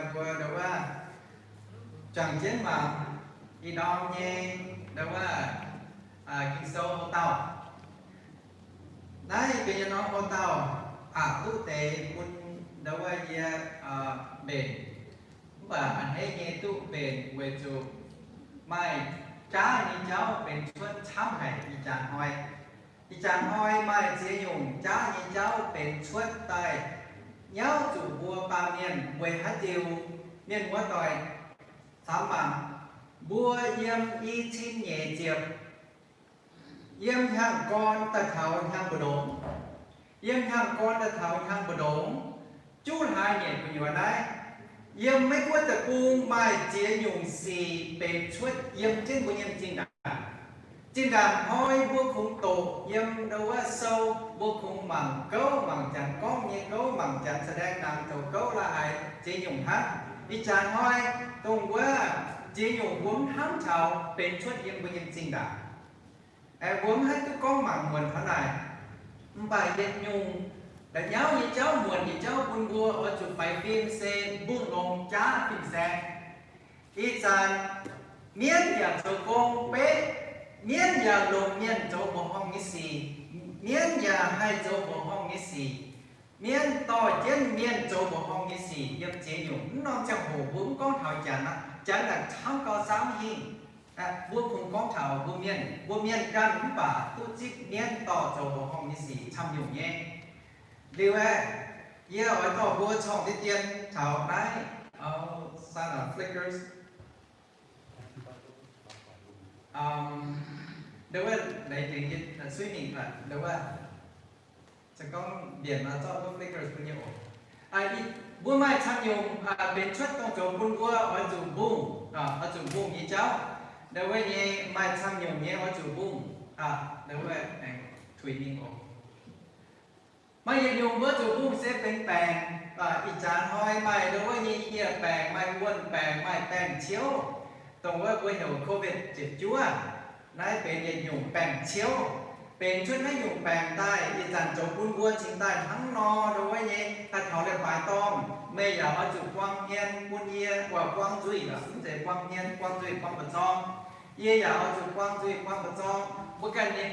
mbuo ndau wuov juangc jienv mangc ih norm nyei ndau wuov Ging-Sou ho dauh. Naaiv benx yietc norm ho dauh aqc duqv deix bun ndau wuov yie mbenc. Mv baac a'hneiv nyei duqv mbenc weic zuqc maaih jaav nyei jauv benx cuotv camv haic ih jaax hnoi. Ih jaax hnoi maaih ziex nyungc jaav nyei jauv benx cuotv daaih nyauv zuqc mbuo baamh mienh. Weic haaix diuc? Mienh muoz-doic, camv mangc, mbuo yiem i cin nyeic ziepc, yiem hnyangx-gorn daaih taux hnyangx mbu'ndongx, yiem hnyangx-gorn daaih taux hnyangx mbu'ndongx, juqv hlaax nyeic gu'nyuoz naaiv, yiem Meiv Guoqv deic-bung maaih ziex nyungc sic benx cuotv yiem jienv mbuo nyei m'zing ndaangc. Zinh ndaangc hnoi mbuo kungx doqc yiem ndau wuov sou, mbuo kungx mangc gouv, mangc Janx gorngv nyei gouv, mangc Janx แสดงหนัง zoux gouv la'haiz ziex nyungc hnangv. Ih jaax hnoi dongh wuov ziex nyungc mbuo mv hnamv taux benx cuotv yiem mbuo nyei m'zing ndaangc. Mbuo mv haih duqv gorngv mangc muonc taux naaic. Mv baac yietc nyungc la'nyauv nyei jauv, muonc nyei jauv bun mbuo oix zuqc faix fim se mbungh longx jaav fin-saeng. Ih zanc mienv yaac zoux gong beqv, mienv yaac longc mienh zoux mbuoqc horngh nyei sic, mienv yaac haih zoux mbuoqc horngh nyei sic. Mienv dorh jienv mienh zoux mbuoqc horngh nyei sic yiem ziex nyungc. Mv norm ziangh hoc mbuo mv gorngv taux Janx aqv, Janx naaic camv gau saamv hingh. Mbuo kungx gorngv taux mbuo mienh, mbuo mienh ganh mv baac duqv zipv mienv dorh zoux mbuoqc horngh nyei sic camv nyungc nyei. Liuz aeqv, yie oix dorh mbuo corng deix dien taux naaiv, Flickr, ndau wuov, leiz dingc yie suiv mingh, ndau wuov, se gorngv mbienc nor zorqv wuov Flickr bun yie oc. Mbuo maaih camv nyungc benx cuotv dongh zoux bun mbuo oix zuqc mbungh, oix zuqc mbungh nyei jauv. Ndau wuov nyei maaih camv nyungc nyei oix zuqc mbungh, ndau wuov, tuix mingh oc. Maaih yietc nyungc mbuo zuqc mbungh se benx baengc. Ih jaax hnoi maaih ndau wuov nyei hieh baengc, maaih wuonh baengc, maaih baengc ciouv, dongh wuov mbuo heuc COVID ziepc juov. Naaiv benx yietc nyungc baengc ciouv, benx cuotv naaiv nyungc baengc daaih. Ih zanc zoux bun mbuo cingx daaih hnangv nor ndau wuov nyei, daaih taux leiz-baaix dorngh, meih yaac oix zuqc buang hmien bun yie, buang nzuih, mv zeiz buang hmien, buang nzuih, buang mba'zorng. Yie yaac oix zuqc buang nzuih, buang mba'zorng. Mbuo ganh nyei,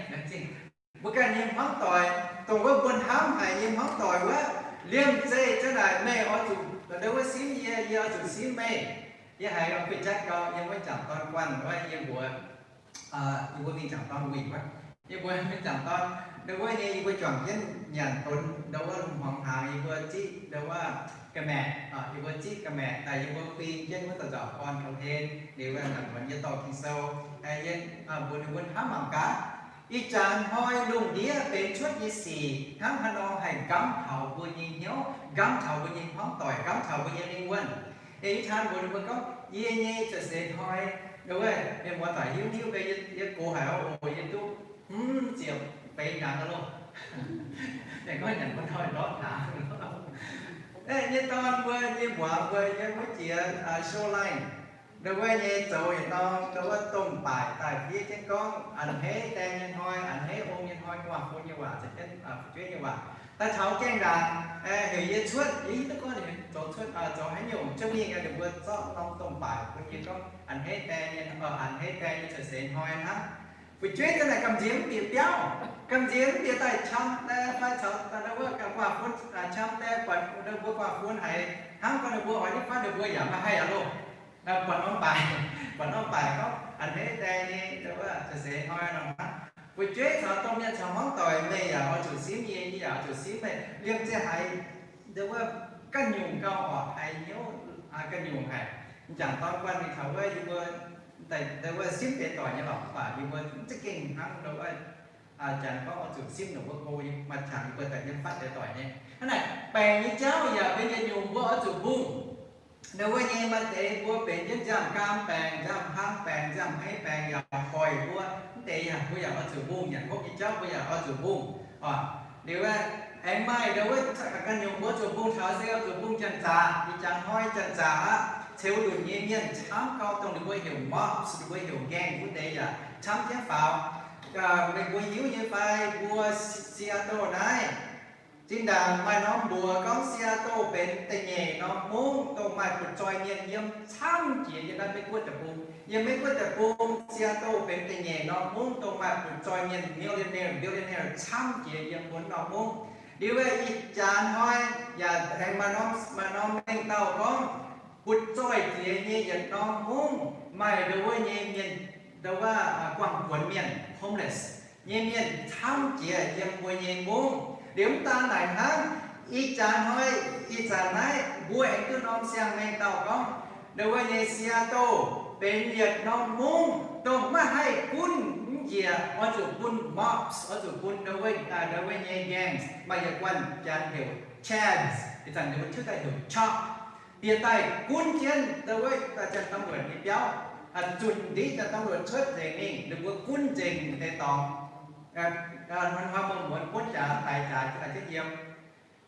mbuo ganh nyei hmuangv doic, dongh wuov mbuo hnamv haic nyei hmuangv doic wuov, liemh zeih jienv naaic meih oix zuqc ndau wuov simv yie, yie oix zuqc simv meih. Yie haiz kuh jatv gau, yie mbuo m'jangc dorn guanh wuov, yie mbuox, yie mbuo mingh m'jangc dorn wuic wuov, yie mbuo m'jangc dorn, ndau wuov nyei yie mbuo juangc jienv nyanc donx ndau wuov lungh hmuangx hnaangx, yie mbuo ziqv ndau wuov ga'maeqc, yie mbuo ziqv ga'maeqc daaih, yie mbuo kuing jienv wuov dauh nzauc gorn ga'hlen liuz, wuov nyanc donx yie dorh Ging-Sou, yie mbuox ninh mbuo hnamv mangc gaax. Ih jaax hnoi lungh ndiev benx cuotv nyei sic hnangv haaix nor haih nqamv taux mbuo nyei hnyouv, nqamv taux mbuo nyei hmuangv doic, nqamv taux mbuo nyei lingh wuonh. Yie ih hnoi mbuox ninh mbuo gorngv, yie nyei cuotv seix hnoi, ndau wuov, mienh muoz-doic hiuv hiuv, yie gox haic oc, yie duqv hmz ziepc feix hnyangx loh. Aengx gorngv nyanc bun hnoi ndortv hnaangx. Yie dorn mbuo, yie mbuangz mbuo, yie wuov jiex Shoreline, ndau wuov nyei zoux yietc norm ndau wuov domh baaic daaih fiev jienv gorngv a'hneiv daeng nyei hnoi, a'hneiv ong nyei hnoi, gu'nguaaz-fun nyei waac, caux jienv fu'jueiv nyei waac. Daaih taux gaengh ndaangc, heuc yie cuotv, yie hiuv duqv gorngv ninh zoux cuotv, zoux haaix nyungc cuotv mingh, ninh mbuo zorqv norm domh baaic bun yie gorngv a'hneiv daeng nyei, a'hneiv daeng nyei cuotv seix hnoi hnangv. Fu'jueiv za'naaic gamh nziex mv bieqc biauv, gamh nziex mv bieqc daaih qam fai caux wuov gu'nguaaz-fun qam daaih buatc ninh mbuo gu'nguaaz-fun haiz hnangv gorngv ninh mbuo oix nitv fatv ninh mbuo yaac maiv haih aqv loh. Buatc norm baaic, buatc norm baaic gorngv a'hneiv daeng nyei cuotv seix hnoi nor hnangv. Fu'jueiv caux domh mienh caux hmuangv doic, meih yaac oix zuqc simv yie, yie yaac oix zuqc simv meih. Liemh zeih haiz ndau wuov ganh nyungc gauh oc, haiz hnyouv ganh nyungc haic. M'jangc dorn guanh mingh taux wuov, yie mbuo ndau wuov simv deix doic nyei lorqc, mv baac yie mbuo mv za'gengh hnangv ndau wuov Janx gorngv oix zuqc simv ninh mbuo go, maaih qangx yie mbuo daaih yiem fatv deix doic nyei. Hnangv naaic, baengc nyei jauv yaac benx yietc nyungc mbuo oix zuqc mbungh. Ndau wuov nyei maaih deix mbuo benx jienv nziaamv-gaam baengc, nziaamv-hlang baengc, nziaamv-hmeiv baengc yaac hoic mbuo. Mv deix yaac mbuo yaac oix zuqc mbungh. Nyanc hopv nyei jauv mbuo yaac oix zuqc mbungh oc. Liuz aengx maaih ndau wuov ganh nyungc mbuo zuqc mbungh taux se oix zuqc mbungh janx-zaqc. Ih jaax hnoi janx-zaqc aqv, ceux lunc nyei mienh camv gau, dongh ninh mbuo heuc mobs, ninh mbuo heuc gang wuov deix yaac camv jienv faaux. Meih mbuo hiuv nyei fai, mbuo Seattle naaiv Zinh ndaangc maaih norm mbuox gorngv Seattle benx da'nyeic norm mungv dongh maaih butv-zoih mienh yiem camv jiex yiem naaiv Meiv-Guoqv deic-bung. Yiem Meiv-Guoqv deic-bung, Seattle benx da'nyeic norm mungv dongh maaih butv-zoih mienh, millionaire, billionaire camv jiex yiem wuov norm mungv. Liuz ih jaax hnoi yaac aengx maaih norm, maaih norm mengh dauh gorngv butv-zoih jiex nyei yietc norm mungv maaih ndo wuov nyei mienh, ndo wuov guangc buonx mienh, homeless nyei mienh camv jiex yiem mbuo nyei mungv. Liuz mv daan naaic hnangv, ih jaax hnoi, ih zanc naaiv mbuo aengx duqv norm siang-maengh dauh gorngv, ndo wuov nyei Seattle benx yietc norm mungv dongh maiv haih gunv mv njiec, oix zuqc bun mobs, oix zuqc bun ndo wuov, ndo wuov nyei gangs, maaih yietc guanh Janx heuc Chads, ih zanc ninh mbuo tiuv daaih heuc Chop, bieqc daaih gunv jienv ndo wuov Janx-domluoqc nyei biauv, zunc ndiev Janx-domluoqc cuotv nzengc mingh, ninh mbuo gunv nzengc deix dorngx. Hnoi-hnoi muonz-muonz gunv jaax daix jaax jienv yiem.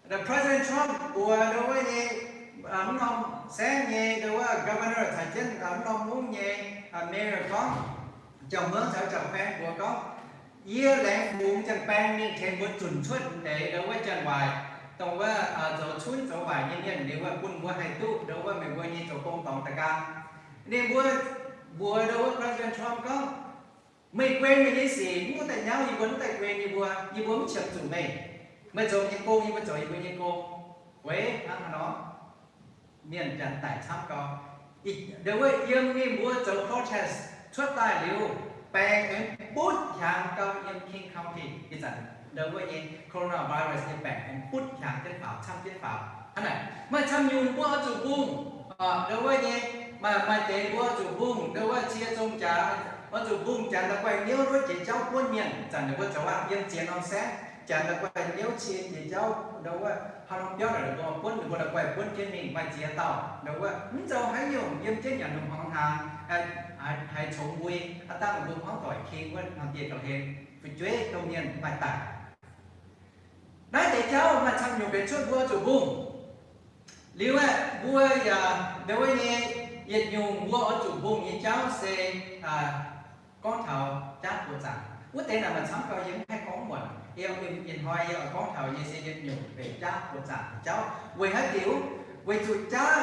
Ndo President Trump mbuox ndo wuov nyei mv norm saengv nyei ndo wuov governor caux jienv mv norm mungv nyei mayor gorngv, jauv-muangv caux jauv-baeng mbuox gorngv, yie laengz fungx janx-baeng mingh tengx mbuo zunc cuotv deix ndo wuov janx-waaic, dongh wuov zoux cunv zoux waaic nyei mienh liuz wuov bun mbuo haih duqv ndo wuov meih mbuo nyei zoux gong dorngx da'nqaang. Ninh mbuo mbuox ndo wuov President Trump gorngv, meih guen meih nyei sic, mv daaih nyauv yie mbuo, mv daaih guen yie mbuo, yie mbuo mv qiemx zuqc meih. Meih zoux meih nyei gong, yie mbuo zoux yie mbuo nyei gong. Weic hnangv haaix nor, mienh janx daic camv gau. Ndo wuov yiem ninh mbuo zoux protest cuotv daaih liuz, baengc aengx butv hiaangx gau yiem King County ih zanc. Ndo wuov nyei coronavirus nyei baengc aengx butv hiaangx jienv faaux, camv jienv faaux. Hnangv naaic maaih camv nyungc mbuo oix zuqc mbungh, ndo wuov nyei, maaih, maaih deix mbuo oix zuqc mbungh ndo wuov cie zong jaax, oix zuqc mbungh janx la'guaih niouv luotv jiex jauv buonv mienh. Zanc ninh mbuo zoux aqv, yiem ziex norm saengv, janx la'guaih niouv cie jiex jauv ndo wuov haaix norm biauv naaic ninh mbuo buonv, ninh mbuo la'guaih buonv jienv mingh maaih ziex dauh ndo wuov mv zoux haaix nyungc, yiem jienv nyanc lungh hmuangx hnaangx, haiz congx mbui, aav dangh ninh mbuo hmuangv doic king wuov hnaangx dieh gauh hlen, fu'jueiv domh mienh maaih daic. Naaiv deix jauv maaih camv nyungc benx cuotv mbuo zuqc mbungh. Liuz aeqv, mbuo yaac ndo wuov nyei yietc nyungc mbuo oix zuqc mbungh nyei jauv se gorngv taux jaav buoqc zaangc. Wuov deix naaic maaih camv gau yie mv haih gorngv muonc. Ih hnoi yie oix gorngv taux nyei se yietc nyungc benx jaav buoqc zaangc nyei jauv. Weic haaix diuc? Weic zuqc jaav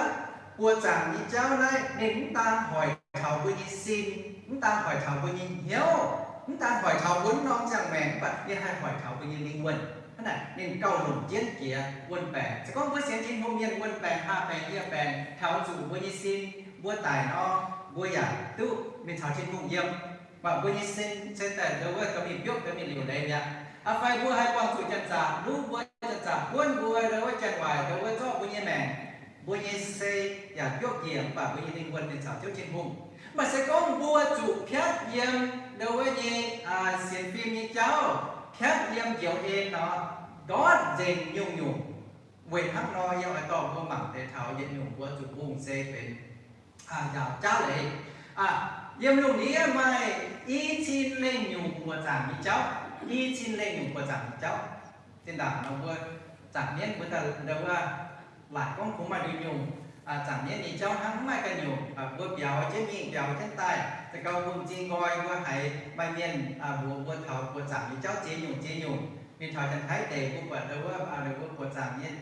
buoqc zaangc nyei jauv naaiv ninh mv daan hoic taux mbuo nyei sin, mv daan hoic taux mbuo nyei hnyouv, mv daan hoic taux mbuo norm ziangh maengc, mv baac ninh haih hoic taux mbuo nyei lingh wuonh. Hnangv naaic ninh gauh longc jienv jiex wuonh baengc. Se gorngv mbuo sienx Tin-Hungh mienh wuonh baengc, haah baengc, yie baengc, taux zuqc mbuo nyei sin, mbuo daic nor, mbuo yaac duqv mingh caux Tin-Hungh yiem. Mv baac mbuo nyei sin se daaih ndo wuov gauh mingh biopv, gauh mingh liuc leiz mi'aqv. Aa fai mbuo haih buangh zuqc janx-zaqc, luv mbuo, janx-zaqc buonv mbuo, ndo wuov janx-waaic, ndo wuov zorqv mbuo nyei maengc, mbuo nyei sei yaac biopv njiec, mv baac mbuo nyei lingh wuonh ninh caux Ziouv Tin-Hungh. Mv baac se gorngv mbuo zuqc piatv yiem ndo wuov nyei sienx fim nyei jauv, piatv yiem njoux en nor, ndortv nzengc nyungc-nyungc. Weic hnangv nor, yie oix dorh mbuo mangc deix taux yietc nyungc mbuo zuqc mbungh se benx njaaux jaav leiz. Yiem lungh ndiev maaih i cin lengh nyungc buoqc zaangc nyei jauv, i cin lengh nyungc buoqc zaangc nyei jauv. Zinh ndaangc nor mbuo zaangc mienv mbuo daaih ndo wuov laaic gorngv kungx maaih nduqc nyungc zaangc mienv nyei jauv hnangv, mv maaih ganh nyungc. Mbuo biaux jienv mingh biaux jienv daaih, za'gau mbuo m'zing nqoi mbuo haiz maaih mienh mbuox mbuo taux buoqc zaangc nyei jauv ziex nyungc ziex nyungc. Mingh taux Janx-Taiv deic mbuo buatc ndo wuov, mbuo buoqc zaangc nyei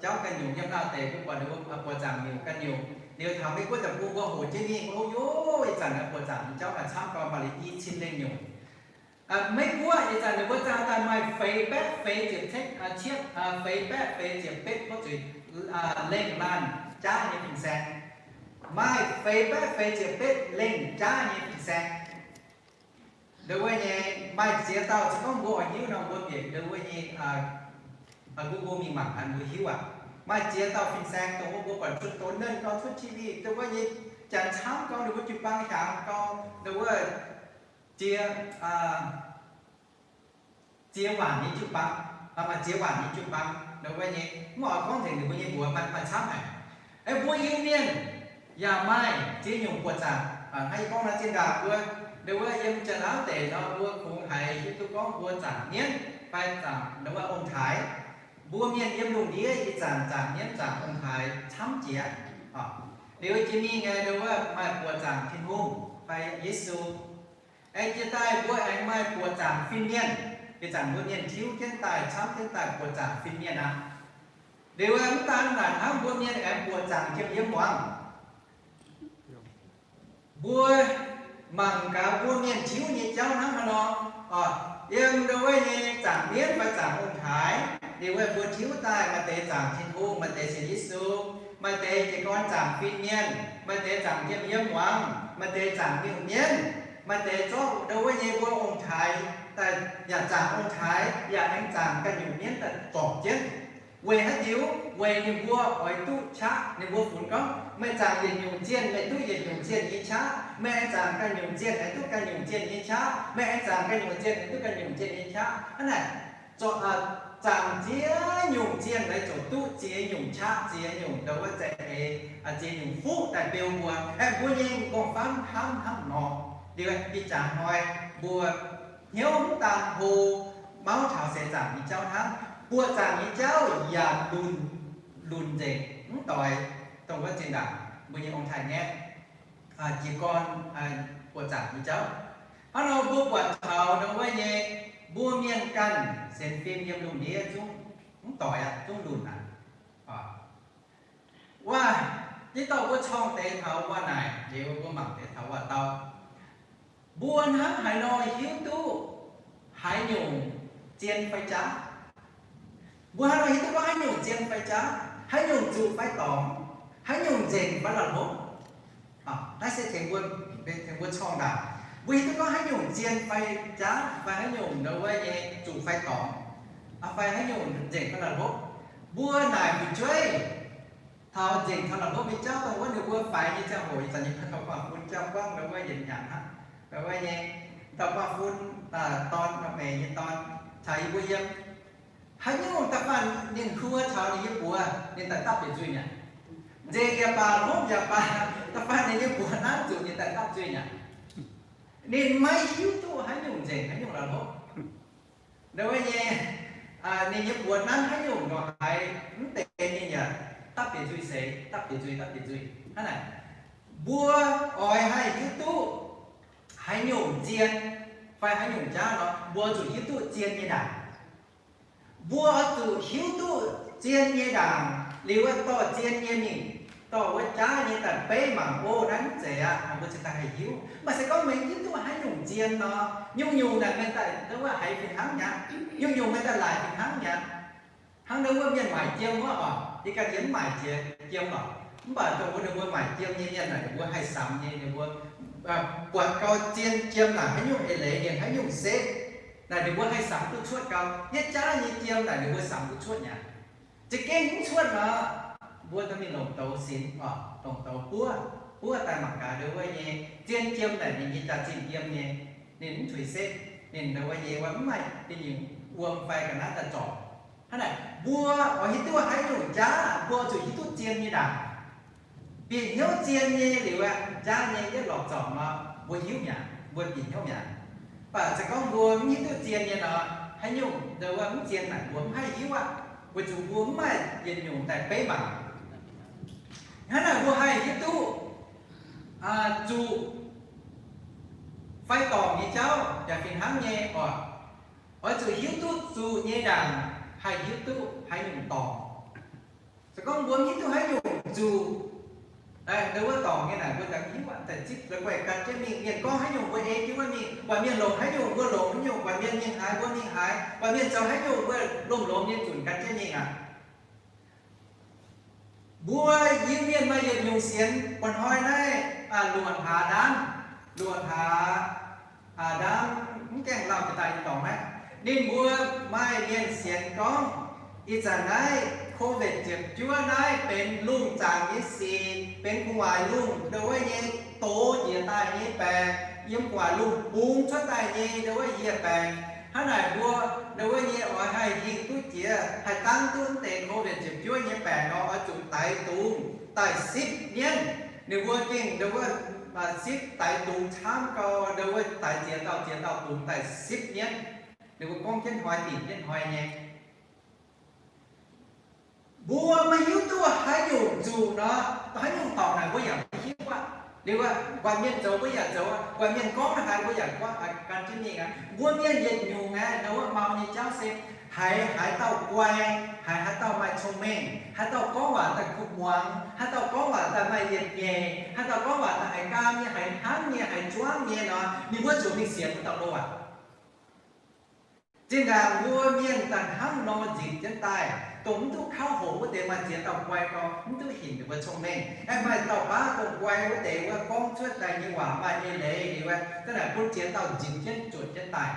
jauv ganh nyungc. Yiem Laauh deic mbuo buatc ndo wuov buoqc zaangc nyungc ganh nyungc. Liuz taux Meiv-Guoqv deic-bung mbuo hoqc jienv mingh, o, ih zanc buoqc zaangc nyei jauv maaih camv gau, maaih i cin lengh nyungc. Meiv-Guoqv ih zanc ninh mbuo zaah daaih maaih feix baeqv feix ziepc cietv, feix baeqv feix ziepc betv, gorngv zuqc lengh laanh jaav nyei fin-saeng. Maaih feix baeqv feix ziepc betv lengh jaav nyei fin-saeng. Ndo wuov nyei maaih ziex dauh, se gorngv mbuo oix hiuv nor mbuo bieqc ndo wuov nyei Google mingh mangc gaax mbuo hiuv aqv. Maaih ziex dauh fin-saeng dongh wuov mbuo buatc cuotv doz-nernh gau, cuotv T V, ndo wuov nyei janx camv gau, ninh mbuo jiu-baang hiaangx gau, ndo wuov ziex, ziex waanc nyei jiu-baang, maaih ziex waanc nyei jiu-baang ndo wuov nyei. Mv oix gorngv nzengc ninh mbuo nyei mbuox, maaih, maaih camv haic. Mbuo Iu-Mienh yaac maaih ziex nyungc buoqc zaangc. Hnangv yie gorngv naaiv zinh ndaangc mbuo, ndo wuov yiem Janx-Laauv deic nor mbuo kungx haiz hiuv duqv gorngv mbuo zaangc mienv fai zaangc ndo wuov ong-taaix. Mbuo Mienh yiem lungh ndiev ih zanc zaangc mienv zaangc ong-taaix camv jiex. Liuz jiex mingh ndo wuov maaih buoqc zaangc Tin-Hungh fai Yesu. Aengx jiex daaih mbuo aengx maaih buoqc zaangc fin-mienh. Ih zanc mbuo mienh tiuv jienv daaih, camv jienv daaih buoqc zaangc fin-mienh aqv. Liuz mv daan naaic hnangv, mbuo mienh aengx buoqc zaangc jiem yiem muangx. Mbuo mangc gaax mbuo mienh tiuv nyei jauv hnangv haaix nor. Yiem ndo wuov nyei zaangc mienv fai zaangc ong-taaix, liuz wuov mbuo tiuv daaih maaih deix zaangc Tin-Hungh, maaih deix sienx Yesu, maaih deix jiez gorn zaangc fin-mienh, maaih deix zaangc jiem yiem muangx, maaih deix zaangc miuc-mienv, maaih deix zorqv ndo wuov nyei mbuo ong-taaix daaih yaac zaangc ong-taaix, yaac aengx zaangc ganh nyungc mienv daaih zorpc jienv. Weic haaix diuc? Weic ninh mbuo oix duqv qaqv. Ninh mbuo funx gorngv, meih zaangc yietc nyungc zienh, meih duqv yietc nyungc zienh nyei qaqv. Meih aengx zaangc ganh nyungc zienh, aengx duqv ganh nyungc zienh nyei qaqv. Meih aengx zaangc ganh nyungc zienh, aengx duqv ganh nyungc zienh nyei qaqv. Hnangv naaic, zuqc, aa, zaangc ziex nyungc zienh, aengx zuqc duqv ziex nyungc qaqv, ziex nyungc ndo wuov za'eix, aa, ziex nyungc fuqv daaih beu mbuo. Aeqv, mbuo nyei m'nqorngv-famv hnamv hnangv nor. Liuz ih jaax hnoi mbuo hnyouv mv daan hlo, mauv taux seix zaangc nyei jauv hnangv. Buoqc zaangc nyei jauv yaac lunc, lunc nzengc, mv doix dongh wuov zinh ndaangc mbuo nyei ong-taaix-ngaeqv, aa, jiez gorn, aa, buoqc zaangc nyei jauv. Hnangv nor mbuo buatc taux ndo wuov nyei, mbuo mienh ganh sienx fim yiem lungh ndiev zungv mv doix aqv, zungv lunc aqv. Aa, Waac, yie dorh mbuo corng deix taux waac naaic, liuz mbuo mangc deix taux waac-dau. Mbuo hnangv haaix nor hiuv duqv haaix nyungc zien fai jaav? Mbuo hnangv haaix nor hiuv duqv gorngv haaix nyungc zien fai jaav, haaix nyungc zuqc fai dorngc, haaix nyungc nzengc fai la'hlopv? Naaiv se tengx mbuo, tengx mbuo corng ndaangc. Mbuo hiuv duqv gorngv haaix nyungc zien fai jaav, fai haaix nyungc ndo wuov nyei zuqc fai dorngc, fai haaix nyungc nzengc fai la'hlopv. Mbuo naaic fu'jueiv taux nzengc taux la'hlopv nyei jauv dongh wuov ninh mbuo faix nyei ziangh hoc, ih zanc nyei dauh guaav fun jauv gorngv ndo wuov yietc nyanc hnangv, ndo wuov nyei dauh guaav fun, dorn, meix nyei dorn caux yie mbuo yiem. Haaix nyungc da'faanh ninh hluo taux ninh nyei buoz, ninh daaih dapv bieqc nzuih mi'aqv. Nzengc yaac baac, hlopv yaac baac, da'faanh ninh nyei buoz nanv zuqc ninh daaih dapv nzuih mi'aqv. Ninh maiv hiuv duqv haaix nyungc nzengc, haaix nyungc la'hlopv. Ndo wuov nyei, ninh nyei buoz nanv haaix nyungc ndongc haaix, mv deix ninh yaac dapv bieqc nzuih seix, dapv bieqc nzuih, dapv bieqc nzuih. Hnangv naaic, mbuo oix haih hiuv duqv haaix nyungc zien fai haaix nyungc jaav nor, mbuo zuqc hiuv duqv zien nyei ndaangc. Mbuo oix zuqc hiuv duqv zien nyei ndaangc liuz, dorh zien nyei mingh dorh wuov jaav nyei daaih beiv mangc, o, naaiv mv zeiz aqv. Mbuo cingx daaih haih hiuv. Mv baac se gorngv meih hiuv duqv haaix nyungc zien nor, nyungc-nyungc naaic meih daaih ndo wuov haiz fih hnangv mi'aqv. Nyungc-nyungc meih daaih laaic fih hnangv mi'aqv. Hnangv ndo wuov mienh maaic jiem wuov oc, yie ganh yie mv maaic jiem, jiem oc. Mv baac dongh wuov ninh mbuo maaic jiem nyei mienh naaic, ninh mbuo haih samx nyei, ninh mbuo buatc gau zien jiem naaic haaix nyungc eix leiz, ninh haaix nyungc setv, naaic ninh mbuo haih samx duqv cuotv gau. Yietv jaav nyei jiem naaic ninh mbuo samx duqv cuotv mi'aqv. Za'gengh mv cuotv nor, mbuo dorh mingh longc douz sinx oc, longc douz buov, buov daaih mangc gaax ndo wuov nyei zien jiem naaic ninh nyei jaax-zinh yiem nyei, ninh mv tuix setv, ninh ndo wuov nyei wuov mv maaih dingh nyingc wuom fai ga'naaiv daaih zorc. Hnangv naaic, mbuo oix hiuv duqv haaix nyungc jaav, mbuo zuqc hiuv duqv zien nyei ndaangc. Bieqc hnyouv zien nyei liuz aqv, jaav nyei yietv lorqc zorc nor, mbuo hiuv mi'aqv, mbuo bieqc hnyouv mi'aqv. Mv baac se gorngv mbuo mv hiuv duqv zien nyei nor, haaix nyungc ndo wuov mv zien naaic mbuo mv haih hiuv aqv, weic zuqc mbuo mv maaih yietc nyungc daaih beiv mangc. Hnangv naaic mbuo haih hiuv duqv zuqc fai dorngc nyei jauv yaac fih hnangv nyei oc. Oix zuqc hiuv duqv zuqc nyei ndaangc haih hiuv duqv haaix nyungc dorngc. Se gorngv mbuo mv hiuv duqv haaix nyungc zuqc, ndo wuov dorngc nyei naaic mbuo daaih hiuv aqv, daaih zipv la'guaih gan jienv mingh. Mienh gorngv haaix nyungc mbuo ei jienv wuov mingh, buatc mienh longc haaix nyungc mbuo longc haaix nyungc, buatc mienh mingh haaix mbuo mingh haaix, buatc mienh zoux haaix nyungc mbuo lomh lomh nyei zunc gan jienv mingh aqv. Mbuo Iu-Mienh maaih yietc nyungc sienx, mba'hnoi naaiv luoqc hlaax ndaamv, luoqc hlaax ndaamv mv gaengh lauh jiex daaih nyei dorngx naaiv. Ninh mbuo maaih mienh sienx gorngv, ih zanc naaiv COVID ziepc juov naaiv benx lungh zaangc nyei sic, benx gu'nguaaic lungh ndo wuov nyei doz jiex daaih nyei baengc, yiem gu'nguaaic lungh bungx cuotv daaih nyei ndo wuov yieh baengc. Hnangv naaic mbuo ndo wuov nyei oix haih hingh duqv jiex, haih dangv duqv mv deix COVID ziepc juov nyei baengc nor, oix zuqc daix dungz daaih sipv mienv. Ninh mbuo gengh ndo wuov sipv daix dungz camv gau, ndo wuov daix ziex dauh ziex dauh dungz daaih sipv mienv. Ninh mbuo gorngv jienv hnoi dingc jienv hnoi nyei. Mbuo maiv hiuv duqv haaix nyungc zuqc nor, haaix nyungc dorngc naaic mbuo yaac maiv hiuv aqv. Liuz, buatc mienh zoux mbuo yaac zoux, buatc mienh gorngv haaix mbuo yaac gan jienv mingh aqv. Mbuo mienh yietc nyungc aeqv, ndau wuov mau nyei jauv se haiz haaix dauh guai, haiz haaix dauh maaih cong-mengh, haaix dauh gorngv waac daaih kuv muangx, haaix dauh gorngv waac daaih maaih yietc nyeic, haaix dauh gorngv waac daaih haiz gaam nyei, haiz hnangv nyei, haiz zuangv nyei nor, ninh mbuo zuqc mingh sienx wuov dauh loh aqv. Zinh ndaangc mbuo mienh daaih hnangv nor nzipc jienv daaih, dongh mv duqv kauv hoqc wuov deix maaih ziex dauh guai gau, mv duqv hinc ninh mbuo cong-mengh. Aeqv, maaih dauh baav dongh guai wuov deix wuov gorngv cuotv daaih nyei waac maaih eix leiz liuz, zanc naaic bun ziex dauh nzipc jienv zuotc jienv daaih.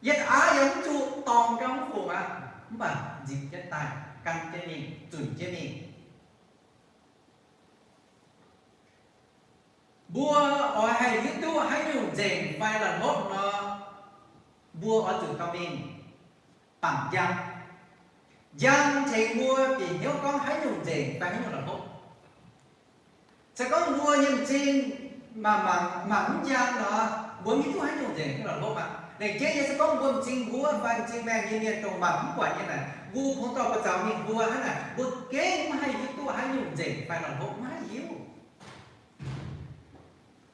Yietc aav yaac mv zuqc dorngc gau mv fungc aqv, mv baac nzipc jienv daaih, gan jienv mingh, zunc jienv mingh. Mbuo oix haih hiuv duqv haaix nyungc nzengc fai la'hlopv nor, mbuo oix zuqc dorh mingh bangc njang. Njang tengx mbuo bieqc hnyouv gorngv haaix nyungc nzengc fai haaix nyungc la'hlopv. Se gorngv mbuo nyei m'zing mangc, mangc mv njang nor, mbuo mv hiuv duqv haaix nyungc nzengc haaix nyungc la'hlopv aqv. Lengc jeiv nyei se gorngv mbuo m'zing huov fai m'zing maengh nyei mienh dongh mangc mv buatc nyei naaic, mbuo kungx dorh buoz zaux mingh huo hnangv naaic, mbuo gengh mv haih hiuv duqv haaix nyungc nzengc fai la'hlopv, mv haih hiuv.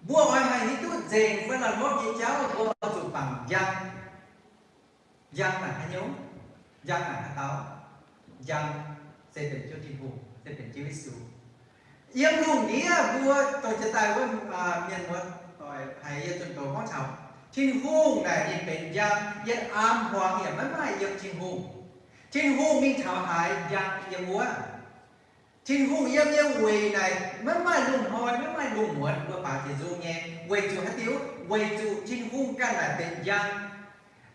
Mbuo oix haih hiuv duqv nzengc fai la'hlopv nyei jauv, mbuo oix zuqc bangc njang. Njang naaic haaix nyungc? Njang naaic haaix dauh? Njang se benx Ziouv Tin-Hungh, se benx Ziouv Yesu. Yiem lungh ndiev mbuo dongh jiex daaih wuov mienh muoz-doic haiz yie zunh doz gorngv taux Tin-Hungh naaic ninh benx njang, yietc aam hmuangx yaac maiv maaih yiem Tin-Hungh. Tin-Hungh mingh taux haaix, njang yiem wuov. Tin-Hungh yiem nyei weic naaic maiv maaih lungh hnoi, maiv maaih lungh muonz mbuo baaux jiex nzung nyei. Weic zuqc haaix diuc? Weic zuqc Tin-Hungh ganh naaic benx njang.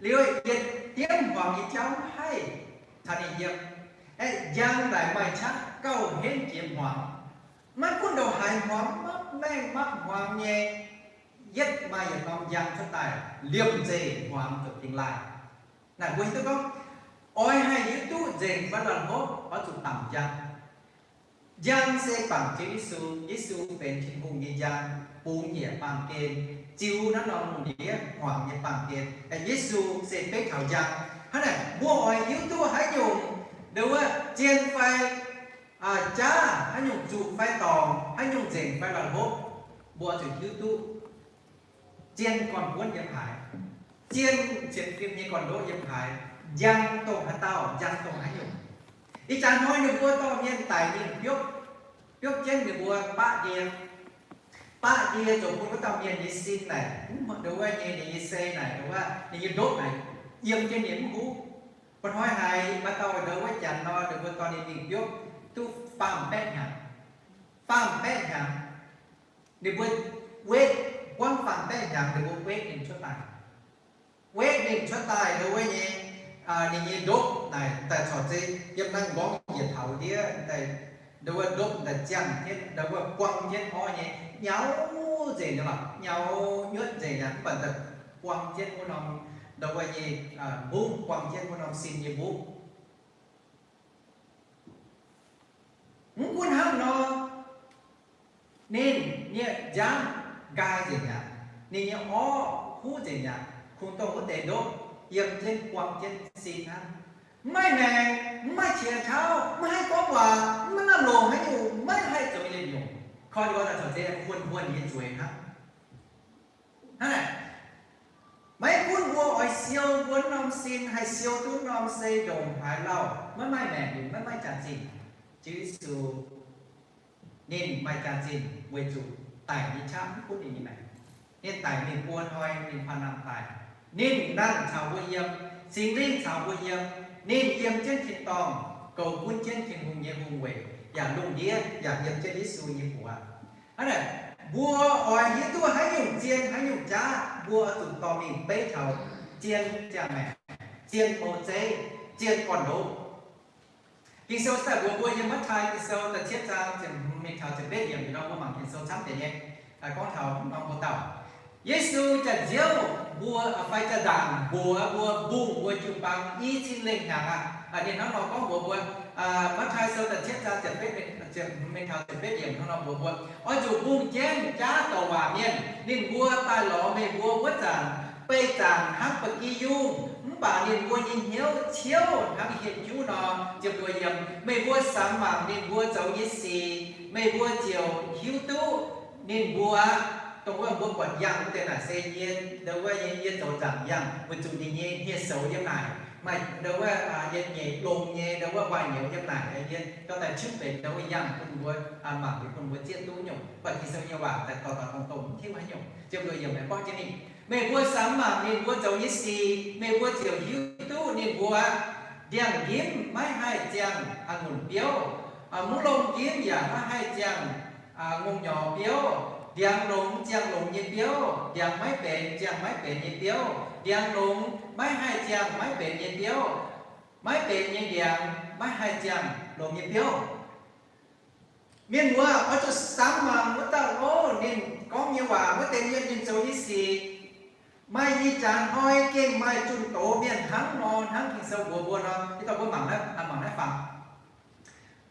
Liuz yietc diemv hmuangx nyei jauv maiv haih caux ninh yiem. Aeqv, njang naaic maaih qaqv gauh henv jiex hmuangx. Maiv gunv ndongc haaix hmuangx, mapv maengh mapv hmuangx nyei, yietv maaih yietc norm njang cuotv daaih liemh zeih hmuangx zuqc dingx laaih. Naaic mbuo hiuv duqv gorngv, oix haih hiuv duqv nzengc fai la'hlopv, oix zuqc bangc njang. Njang se bangc Ziouv Yesu. Yesu benx Tin-Hungh nyei njang, bungx njiec baamh gen, ziux naaiv norm lungh ndiev hmuangx nyei baamh gen. Yesu se beiv taux njang. Hnangv naaic, mbuo oix hiuv duqv haaix nyungc, ndau wuov, zien fai jaav, haaix nyungc zuqc fai dorngc, haaix nyungc nzengc fai la'hlopv, mbuo zuqc hiuv duqv zien gorn-buonv yiem haaix, zien sienx fim nyei gorn-ndoqv yiem haaix, njang dongh haaix dauh, njang dongh haaix nyungc. Ih jaax hnoi ninh mbuo dorh mienh daic mingh biopv, biopv jienv ninh mbuo baqv ndie. Baqv ndie zoux bun wuov dauh mienh nyei sin naaic, mv ndau wuov nyei, ninh nyei sei naaic, ndau wuov ninh nyei ndopv naaic, yiem jienv ninh mv huv. Mba'hnoi haiz maaih dauh ndau wuov janx nor, ninh mbuo dorh ninh mingh biopv duqv faam-baeqv hnyangx. Faam-baeqv hnyangx. Ninh mbuo wetv, buangv faam-baeqv hnyangx, ninh mbuo wetv ninh cuotv daaih. Wetv ninh cuotv daaih ndau wuov nyei, ninh nyei ndopv naaic daaih corc zeiz yiem naaiv nqorngv njiec taux ndiev, ndau wuov ndopv daaih ziangh jienv, ndau wuov buang jienv orv nyei, nyauv nzengc nyei lorqc, nyauv nyuotv nzengc aqv. Mv baac daaih buang jienv wuov norm, ndau wuov nyei, mbungv, buang jienv wuov norm sin nyei mbungv. Mv gunv hnangv nor, ninh nyei nziaamv nqaai nzengc mi'aqv. Ninh nyei orv huv nzengc mi'aqv. Kungx dongh wuov deix ndopv yiem jienv buang jienv sin hnangv. Mv maaih maengc, mv maaih qiex tauv, maiv haih gorngv waac, maiv lamh longc haaix nyungc, maiv haih zoux yietc nyungc. Koi ninh mbuo daaih corc zeiz huonh huonh nyei zueiz hnangv. Hnangv naaic, maiv gunv mbuo oix siou mbuo norm sin, haih siou duqv norm sei ndongc haaix lauh, maiv maaih maengc, ninh maiv maaih jaax-zinh. Ziouv Yesu ninh maaih jaax-zinh weic zuqc daic nyei qaqv mv gunv ninh nyei maengc. Ninh daic mingh buo hnoi ninh paan-nangh daic. Ninh nangh caux mbuo yiem, Singx Lingh caux mbuo yiem. Ninh yiem jienv tin-dorngh, goux gunv jienv Tin-Hungh nyei hungh weic, yaac lungh ndiev yaac yiem jienv Yesu nyei buoz. Hnangv naaic, mbuo oix hiuv duqv haaix nyungc zien haaix nyungc jaav, mbuo oix zuqc dorh mingh beiv taux zien ziangh maengc, zien mou zeiv, zien gorn-ndoqv. Ging-Sou daaih mbuox mbuo yiem Matv^taai Ging-Sou da'cietv zaang ziepc hmz mingh taux ziepc betv yiemc nor, mbuo mangc Ging-Sou camv deix nyei, gorngv taux norm mbuo dauh. Yesu jaax-nziouv mbuo, fai jaax-nzaangc mbuox mbuo, mbungh mbuo jiu-baang i cin lengh hnyangx aqv. Ninh hnangv nor gorngv mbuox mbuo, Matv^taai Sou da'cietv zaang ziepc betv, ziepc hmz mingh taux ziepc betv yiemc hnangv nor mbuox mbuo, oix zuqc mbungh jienv jaav douc waac mienh. Ninh mbuo daaih lorz meih mbuo wuov zanc, beih zaangc hnangv ba'gi yungh, mv baac ninh mbuo nyei hnyouv ciouv hnangv hieh juv nor. Ziepc luoqc yiemc, meih mbuo samx mangc ninh mbuo zoux nyei sic, meih mbuo ziouc hiuv duqv Ninh mbuo, dongh wuov mbuo buatc yangh wuov deix naaic se yie, ndau wuov yie, yie zoux nzaangc yangh weic zuqc ninh nyei hniev-soux yiem naaic, maaih ndau wuov, aa, yie nyeic longx nyei ndau wuov waac-nyiex yiem naaic, yie gauh daaih qiex benx ndau wuov yangh bun mbuo, aa, mangc liuz bun mbuo zieqv duqv nyungc. Mv baac Ging-Sou nyei waac daaih dorh daaih dongh dongh mv tiuv haaix nyungc. Ziepc luoqc yiemc aengx gorngv jienv ninh, meih mbuo samx mangc ninh mbuo zoux nyei sic, meih mbuo ziouc hiuv duqv ninh mbuo, ndiangx-ndimv maiv haih ziangh a'ngunc biouv, mungv lomh ndimv yaac maiv haih ziangh ngongh nyorx biouv, ndiangx longx ziangh longx nyei biouv, ndiangx maiv benx ziangh maiv benx nyei biouv, ndiangx longx maiv haih ziangh maiv benx nyei biouv, maiv benx nyei ndiangx maiv haih ziangh longx nyei biouv. Mienh muoz, oix zuqc samx mangc wuov dauh, o, ninh gorngv nyei waac, wuov deix mienh ninh zoux nyei sic, maaih ih jaax hnoi gengh maaih zunh doz mienh hnangv nor, hnangv Ging-Sou mbuox mbuo nor. Ih dauh mbuo mangc naaiv, mangc naaiv fangx.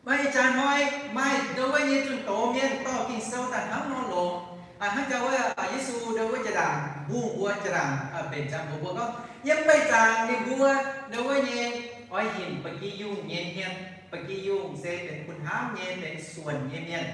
Maaih ih jaax hnoi maaih ndau wuov nyei zunh doz mienh dorh Ging-Sou daaih hnangv nor longx. Hnangv jauv wuov Yesu ndau wuov jaa-ndaangc mbungh mbuo, jaa-ndaangc mbenc jaax mbuox mbuo gorngv, yiem beih zaangc ninh mbuo ndau wuov nyei oix hinc ba'gi yungh nyei hmien. Ba'gi yungh se benx kuh hnamv nyei, benx suonc nyei mienh.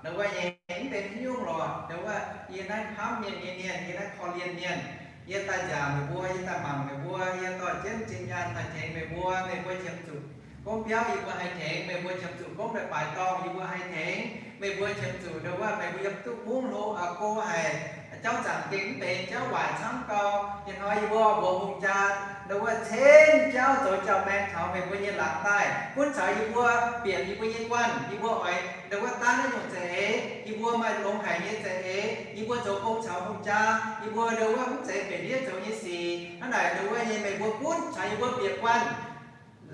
Ndau wuov nyei mv benx haaix nyungc lorqc, ndau wuov yie naaiv hnamv mienh nyei mienh, yie naaiv korv-lienh mienh, yie daaih nziaauc meih mbuo, yie daaih mangc meih mbuo, yie dorh jienv zinh nyaanh daaih tengx meih mbuo, meih mbuo qiemx zuqc gomv biauv yie mbuo haih tengx, meih mbuo qiemx zuqc gomv daaih baaix dorngh yie mbuo haih tengx, meih mbuo qiemx zuqc ndau wuov meih mbuo yiem duqv mungv hlo go haic, jauv zaangc gengh mv benx, jauv waaic camv gau. Ih hnoi yie mbuo mbuox hungh jaa ndau wuov cen jauv zoux jauv-maengx taux meih mbuo nyei laangz daaih, gunv caux yie mbuo bieqc yie mbuo nyei guanh. Yie mbuo oix ndau wuov daav naaiv nyungc za'eix, yie mbuo maaih longx haic nyei za'eix, yie mbuo zoux gong caux hungh jaa, yie mbuo ndau wuov mv zeiz benx ndiev zoux nyei sic. Hnangv naaic ndau wuov nyei meih mbuo gunv caux yie mbuo bieqc guanh.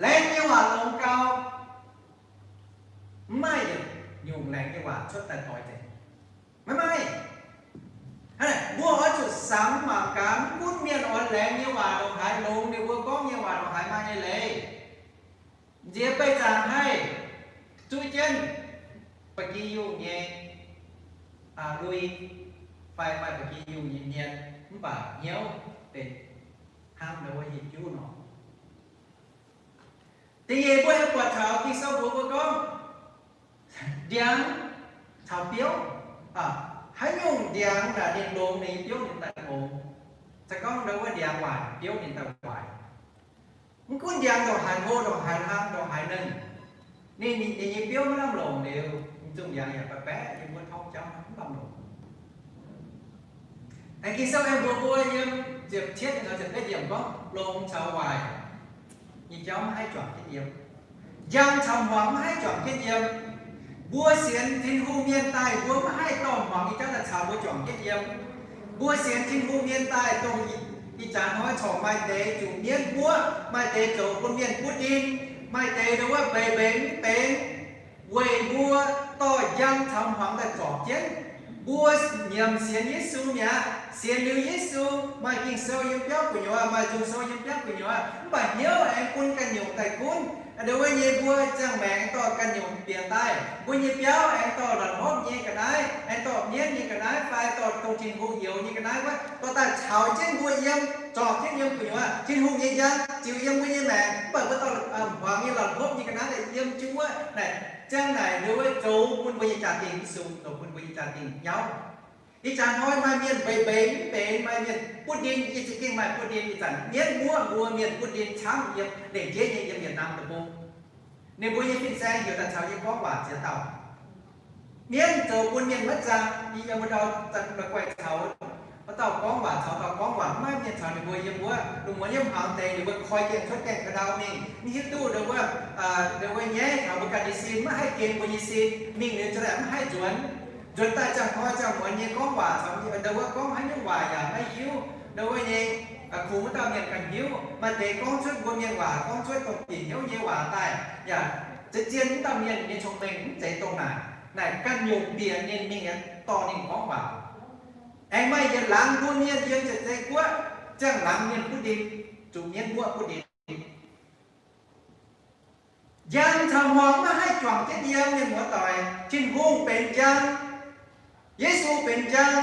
Laengz nyei waac longx gau, mv maaih yietc nyungc laengz nyei waac cuotv daaih doix nzengc. Maiv maaih. Hnangv naaic mbuo oix zuqc samx mangc gaax, mv gunv mienh oix laengz nyei waac ndongc haaix longx, ninh mbuo gorngv nyei waac ndongc haaix maaih nyei leiz, nziex beih zaangc haih zuov jienv ba'gi yungh nyei lui fai maaih ba'gi yungh nyei hmien, mv baac hnyouv benx hnangv ndau wuov hieh juv nor. Da'nyeic mbuo aengx buatc taux Ging-Sou mbuox mbuo gorngv, ndiangx caux biouv, haaix nyungc ndiangx naaic ninh longx, ninh nyei biouv ninh daaih longx. Se gorngv ndau wuov ndiangx waaic, biouv ninh daaih waaic. Mv gunv ndiangx ndongc haaix hlo, ndongc haaix hlang, ndongc haaix nernh, ninh, ninh nyei biouv maiv lamh longc liuz, m'zungh ndiangx yaac baeqc baeqc yiem wuov torngv jauv mv lamh longc. Aengx Ging-Sou aengx mbuox mbuo yiem ziepc cietv caux ziepc betv yiemc gorngv, longx caux waaic nyei jauv maiv haih juangc jienv yiem. Njang caux hmuangx maiv haih juangc jienv yiem. Mbuo sienx Tin-Hungh mienh daaih, mbuo maiv haih dorh hmuangx nyei jauv daaih caux mbuo juangc jienv yiem. Mbuo sienx Tin-Hungh mienh daaih, dongh ih jaax hnoi corc maaih deix zuqc mienv muoqv, maaih deix zoux bun mienh butv ndin, maaih deix ndau wuov mbeix mbeix mv benx, weic mbuo dorh njang caux hmuangx daaih zorpc jienv. Mbuo nyiemc sienx Yesu mi'aqv. Sienx liuz Yesu, maaih Ging-Sou yiem biauv gu'nyuoz, maaih nzung sou yiem biauv gu'nyuoz, mv baac hnyouv aengx bun ganh nyungc daaih gunv. Ndau wuov nyei mbuo ziangh maengc aengx dorh ganh nyungc bieqc daaih. Mbuo nyei biauv aengx dorh la'hlopv nyei ga'naaiv, aengx dorh mienv nyei ga'naaiv fai dorh dongh Tin-Hungh youz nyei ga'naaiv wuov, dorh daaih caux jienv mbuo yiem, zorpc jienv yiem gu'nyuoz. Tin-Hungh nyei njang ziux yiem mbuo nyei maengc, mv baac mbuo dorh hmuangx nyei la'hlopv nyei ga'naaiv daaih yiem jienv wuov. Naaic, ziang naaic ndau wuov zoux bun mbuo nyei jaa-dingh mv sung, zoux bun mbuo nyei jaa-dingh nyauv. Ih jaax hnoi maaih mienh mbeix mbeix mv benx, maaih mienh butv ndin, yie za'gengh maaih butv ndin. Ih zanc mienv muoqv mbuo mienh butv ndin camv yiem lengc jeiv nyei yiem Yietc Naamh Deic-Bung. Ninh mbuo nyei fin-saeng heuc daaih caux yie gorngv waac ziex dauh. Mienv zoux bun mienh maiv zaah. Yie yiem wuov ndau zanc la'guaih caux wuov dauh gorngv waac, caux dauh gorngv waac, maiv maaih mienh caux ninh mbuo yiem wuov. Lungh muonz yiem hmuangx deix ninh mbuo koi gaengh cuotv gaengh ka'ndau mingh, mv hiuv duqv ndau wuov, ndau wuov nyaiv taux mbuo ganh nyei sin, maiv haih gengh mbuo nyei sin, mingh liuz ziouc maiv haih nzuonx. Nzuonx daaih ziangh hnoi ziangh muonz nyei gorngv waac caux ndau wuov gorngv haaix nyungc waac yaac maiv hiuv. Ndau wuov nyei kungx wuov dauh mienh ganh hiuv. Maaih deix gorngv cuotv mbuo mienh waac, gorngv cuotv dongh bieqc hnyouv nyei waac daaih, yaac zien-zien wuov dauh mienh nyei cong-mengh mv zeiz dongh naaic. Naaic ganh nyungc bieqc ninh mingh dorh ninh gorngv waac. Aengx maaih yietc laangz mbuo mienh yiem Ziepc Zei Guoqv, ziangh laangz mienh butv ndin, zuqc mienv muoqv butv ndin. Njang caux hmuangx maiv haih juangc jienv yiem, mienh muoz-doic. Tin-Hungh benx njang. Yesu benx njang.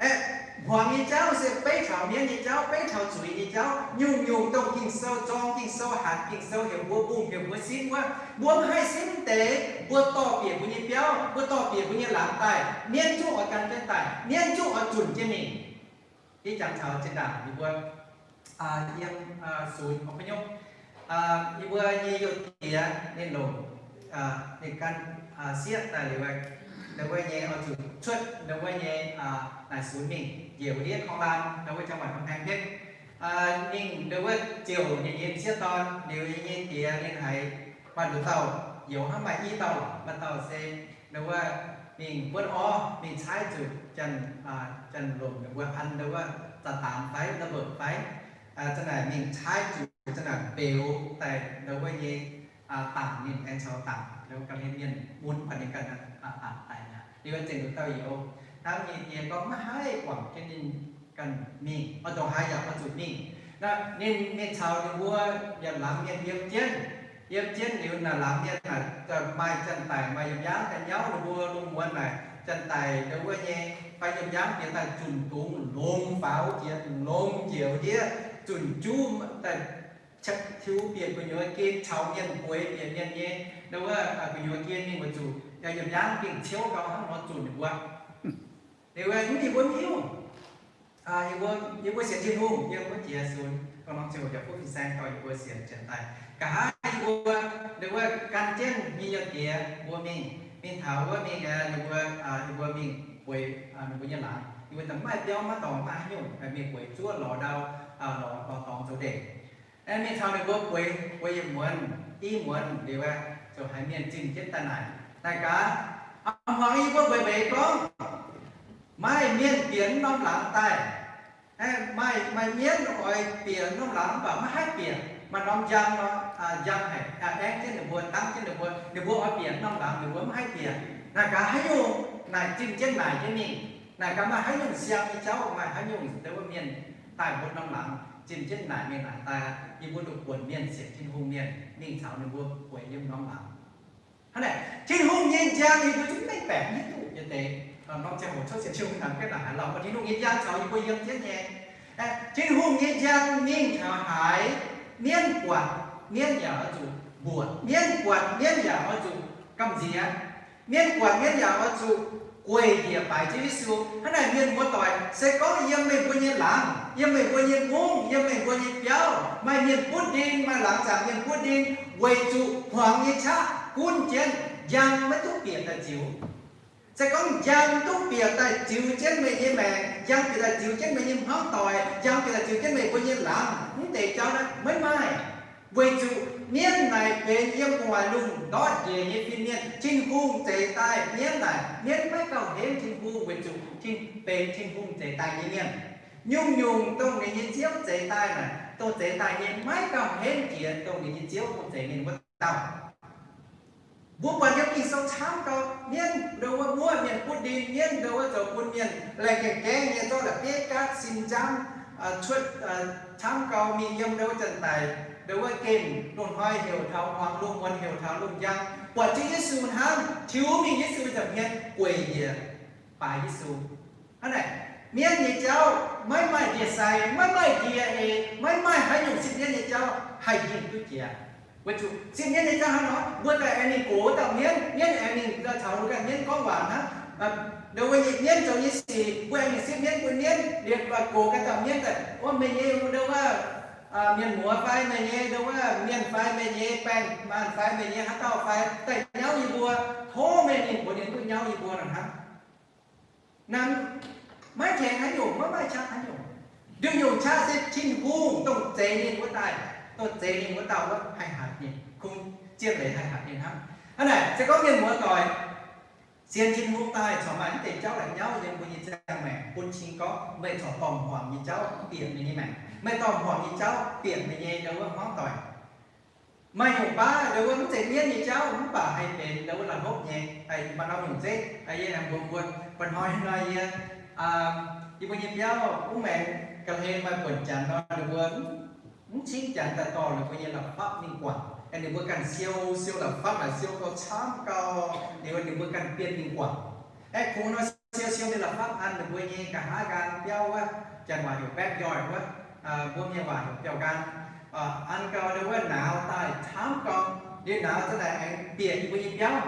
Aeqv, hmuangx nyei jauv se beiv taux mienv nyei jauv, beiv taux zuiz nyei jauv. Nyungc-nyungc dongh Ging-Sou zorng, Ging-Sou hatc, Ging-Sou heuc mbuo mbungh, heuc mbuo simv wuov, mbuo maiv haih simv deix. Mbuo dorh bieqc mbuo nyei biauv, mbuo dorh bieqc mbuo nyei laangz daaih, mienv zungv oix gan jienv daaih, mienv zungv oix zunc jienv mingh. Yie jangx taux zinh ndaangc yie mbuo yiem sunx oix nyungc, yie mbuo nyei youh diex ninh longc ninh gan sieqv daaih liuz, ninh mbuo nyei oix zuqc cuotv ninh mbuo nyei naaic sunx mingh njiec wuov ndiev korng laan, ninh mbuo jangx waaic norm haeng henv. Ninh, ninh wuov ziouc ninh nyei sieqv dorn liuz, ninh nyei diex ninh haiz maaih nduqc dauh youz hnangv, maaih i dauh, maaih dauh se ninh wuov mingh buonv orv, mingh caaiv zuqc janx, janx lomc ninh mbuo an ninh wuov za'daanx fai ระเบิด fai, za'naaic mingh caaiv zuqc za'naaic mbeux daaih ninh wuov nyei dangc, ninh aengx caux dangc ninh wuov ganh hlen mienh mun buatc ninh ganh dangc daaih mi'aqv. Liuz zengc nduqc dauh youz hnamv nyei diex gorngv maiv haih guangc jienv ninh ganh mingh, oix ndongc haaix yaac oix zuqc mingh. Ninh, ninh caux ninh mbuo yietc laangz mienh yiem jienv. Yiem jienv liuz naaic laangz mienh naaic maaih janx-daic maaih yiem yaangv daaih nyauv ninh mbuo lungh muonz naaic, janx-daic ninh wuov nyei fai yiem yaangv bieqc daaih zunc dungz longx faaux jiex, longx jiex wuov ndiev, zunc juv daaih tiux bieqc gu'nyuoz gen caux mienh bueix bieqc mienh nyei, ninh wuov gu'nyuoz gen mingh weic zuqc yiem yaangv gengh ciouv gau hnangv nor zunc ninh mbuo. Liuz mv baac mbuo mv hiuv. Yie mbuo, yie mbuo sienx Tin-Hungh, yie mbuo jiex sunx dongh norm ziangh hoc yaac fuqv fin-saeng dorh yie mbuo sienx janx-daic. Nqa'haav yie mbuo, ninh mbuo gan jienv nyei youh diex mbuo mingh, mingh taux wuov mingh, ninh mbuo, ninh mbuo mingh bueix ninh mbuo nyei laangz. Ninh mbuo daaih maaih biauv maiv dorngx maaih haaix nyungc, mingh bueix zuov lorz ndau, lorz dorngx zoux ndeic. Mingh taux ninh mbuo bueix, bueix yietc muonz, i muonz liuz, ziouc haiz mienh zimh jienv daaih naaic, naaic gaax, a'hmuangx yie mbuo mbeix mbeix gorngv, maaih mienh bieqc norm laangz daaih. Maaih, maaih mienv oix bieqc norm laangz mv baac maiv haih bieqc. Maaih norm njang nor, njang haic, aengv jienv ninh mbuo, dangv jienv ninh mbuo, ninh mbuo oix bieqc norm laangz ninh mbuo mv haih bieqc. Naaic gaax haaix nyungc? Naaic zimh jienv naaic jienv mingh. Naaic gaax maaih haaix nyungc siang nyei jauv, maaih haaix nyungc deix wuov mienh daaih mbuo norm laangz zimh jienv naaic mingh naaic daaih, yie mbuo duqv buonc mienh sienx Tin-Hungh mienh mingh caux ninh mbuo bueix yiem norm laangz. Hnangv naaic, Tin-Hungh nyei njang yie mbuo zungv mengh baeqc hiuv duqv nyei deix. Norm ziangh hoc cuotv sienx Tin-Hungh hnangv ga'naaiv haaix lauh, maaih Tin-Hungh nyei njang caux yie mbuo yiem jienv nyei. Tin-Hungh nyei njang mingh taux haaix, mienv buatc mienv yaac oix zuqc mbuoqc, mienv buatc mienv yaac oix zuqc gamh nziex, mienv buatc mienv yaac oix zuqc gueic njiec baaix Ziouv Yesu. Hnangv naaic mienh muoz-doic, se gorngv yiem meih mbuo nyei laangz, yiem meih mbuo nyei mungv, yiem meih mbuo nyei biauv maaih mienh butv ndin, maaih laangz zaangc mienh butv ndin, weic zuqc hmuangx nyei qaqv gunv jienv, njang maiv duqv bieqc daaih ziux. Se gorngv njang duqv bieqc daaih ziux jienv meih nyei maengc, njang bieqc daaih ziux jienv meih nyei hmuangv doic, njang bieqc daaih ziux jienv meih mbuo nyei laangz, mv deix jauv naaiv maiv maaih. Weic zuqc mienv naaic benx yiem gu'nguaaic lungh ndortv njiec nyei fin-mienh. Tin-Hungh zeix daaih mienv naaic, mienv maiv gauh henv Tin-Hungh weic zuqc benx Tin-Hungh zeix daaih nyei mienh. Nyungc-nyungc dongh ninh nyei ziouv zeix daaih naaic, dongh zeix daaih nyei maiv gauh henv jiex dongh ninh nyei ziouv dongh zeix ninh wuov dauh. Mbuo buatc yiem Ging-Sou camv gau, mienv ndo wuov muoqv mienh butv ndin, mienv ndo wuov zoux bun mienh laengh gaengh gaengh nyei, zorqv la'bieiv gaatv sin nzangv cuotv camv gau mingh yiem ndo wuov janx-daic, ndo wuov gengh loz-hnoi heuc taux hmuangx, loz-muonz heuc taux loz-njang, buatc jienv Yesu hnangv, tiux mingh Yesu nza'hmien hnyien gueic njiec baaix Yesu. Hnangv naaic, mienv nyei jauv maiv maaih ndie-sai, maiv maaih ndie-ei, maiv maaih haaix nyungc sipv mienv nyei jauv haih hingh duqv jiex. Weic zuqc sipv mienv nyei jauv hnangv nor, mbuo daaih aengx mingh gox wuov dauh mienv, mienv aengx mingh caux mbuo ganh mienv gorngv waac hnangv. Ndo wuov nyei mienv zoux nyei sic, mbuo aengx mingh sipv mienv bun mienv, liemh gox ganh dauh mienv daaih, Ov, meih nyei ndo wuov mienh muoz fai meih nyei ndo wuov mienh fai meih nyei baeng maanh fai meih nyei haaix dauh fai daaih nyauv yie mbuo, tov meih mingh mbuox ninh duqv nyauv yie mbuo nor hnangv. Naaiv maiv tengx haaix nyungc, maiv maaih qaqv haaix nyungc. Nduqc nyungc qaqv se Tin-Hungh dongh zeix ninh wuov daaih, dongh zeix ninh wuov dauh wuov haih hatc ninh, kungx zien leiz haih hatc ninh hnangv. Hnangv naaic se gorngv mienh muoz-doic sienx Tin-Hungh daaih corc maaih mv deix jauv la'nyauv yiem mbuo nyei ziangh maengc bun cing gorngv meih corc dorh hmuangx nyei jauv bieqc meih nyei maengc, meih dorh hmuangx nyei jauv bieqc meih nyei ndo wuov hmuangv doic. Maaih nyungc baav ndo wuov mv zeiz mienv nyei jauv mv baac haih benx ndo wuov la'hlopv nyei, maaih norm nyungc zeiv, yie aengx mbuox mbuo, mba'hnoi nor yie, yie mbuo nyei biauv wuov maengx ga'hlen maaih buonc janx nor ninh mbuo mv cingv janx daaih dorh ninh mbuo nyei la'fapv mingh guangc. Ninh mbuo ganh siou, siou la'fapv naaic siou gau camv gau, ninh mbuo, ninh mbuo ganh bienh mingh guangc. Aeqv, kungx nor siou, siou ninh la'fapv an ninh mbuo nyei nqa'haav nqaang biauv wuov, janx waac heuc backyard wuov, mbuo mienh waac heuc biauv-nqaang. An gau ndo wuov nauz daaih camv gau, liuz nauz za'naaic aengx bieqc yie mbuo nyei biauv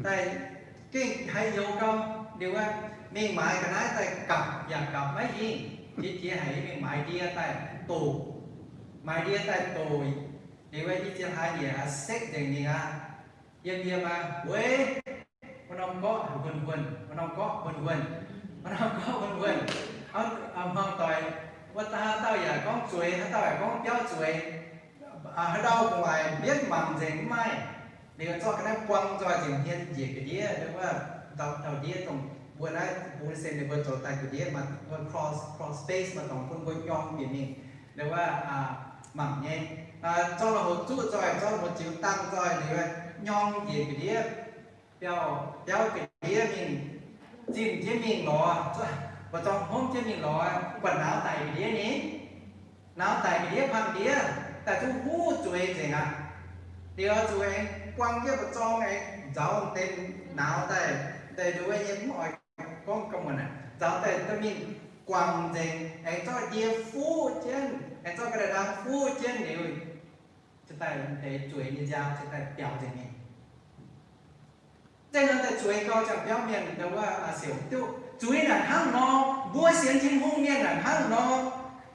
daaih. gengh haih youx gau. Liuz wuov, mingh maaiz ga'naaiv daaih gapv yaac gapv maiv hingh. Jiex jiex haic, mingh maaiz ndie daaih doqc, maaiz ndie daaih doqc. Liuz wuov, i ziex hlaax njiec aqv, sekv nzengc mingh aqv. Yiem yiem aqv, weic, wuov norm gorqv huonh huonh, wuov norm gorqv huonh huonh, wuov norm gorqv huonh huonh. Hmuangx doic, wuov dauh yaac gorngv zueiz, haaix dauh yaac gorngv biauv zueiz. Haaix dauh gu'nguaaic mbienv mangc nzengc mv maaih. Liuz zorqv ga'naaiv buang nzoih nzengc hmien njiec ga'ndiev, liuz wuov, dauh ndiev dongh mbuo naaiv bun se ninh mbuo zoux daaih ga'ndiev maaih cross, cross space maaih dorngx bun mbuo nyorng bieqc mingh. Liuz wuov, mangc nyei, zorqv la'houc zuqv nzoih, zorqv la'houc ziux dangh nzoih, liuz wuov nyorng njiec ga'ndiev, biauv, biauv ga'ndiev mingh, zinh jienv mingh lorz, mbu'zorng hopv jienv mingh lorz, buatc nauz daic ga'ndiev ni. Nauz daic ga'ndiev pang ndiev, daaih zungv huv zueiz nzengc aqv. Liuz zuqc aengx buang jienv mbu'zorng aengx nzauz deix nauz daaih, deix nduov nyei mv oix gorngv ga'muonc aqv, nzauz daaih dorh mingh guangc nzengc, aengx zorqv ndie fuqv jienv, aengx zorqv ga'naaiv-ndaang fuqv jienv liuz, cingx daaih deix zueiz nyei nziaaux cingx daaih biaux nzengc mingh. Zeiz nor daaih zueiz gau ziangh biauv mienh ndau wuov siouc duqv zuiz naaic hnangv nor, mbuo sienx Tin-Hungh mienh naaic hnangv nor.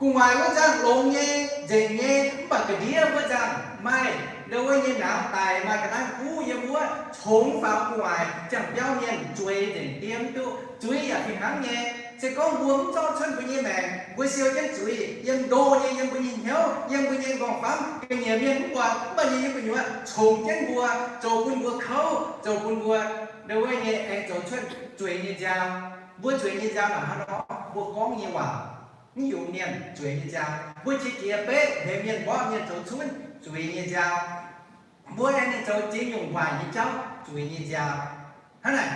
Gu'nguaaic wuov nzangc longx nyei, nzengc nyei, mv baac ga'ndiev wuov nzangc maaih ndau wuov nyei nauz daic, maaih ga'naaiv huv yiem wuov, congx faaux gu'nguaaic ziangh biauv mienh zueiz nzengc ndie mv duqv. Zuiz yaac fih hnangv nyei. Se gorngv mbuo mv zorqv cuotv mbuo nyei maengc, mbuo siou jienv zuiz yiem ndo nyei, yiem mbuo nyei hnyouv, yiem mbuo nyei nqorngv-famv, ga'nyiec mienh mv buatc, mv baac nyei yiem gu'nyuoz congx jienv mbuo, zoux bun mbuo kouv, zoux bun mbuo ndau wuov nyei aengx zoux cuotv zueiz nyei nziaaux. Mbuo zueiz nyei nziaaux naaic hnangv nor, mbuo gorngv nyei waac mv yungz mienh, zueiz nyei nziaaux. Mbuo qiex jiez beqv hemx mienh mborqv mienh zoux cunv, zueiz nyei nziaaux. Mbuo aengx ninh zoux ziex nyungc waaic nyei jauv, zueiz nyei nziaaux. Hnangv naaic,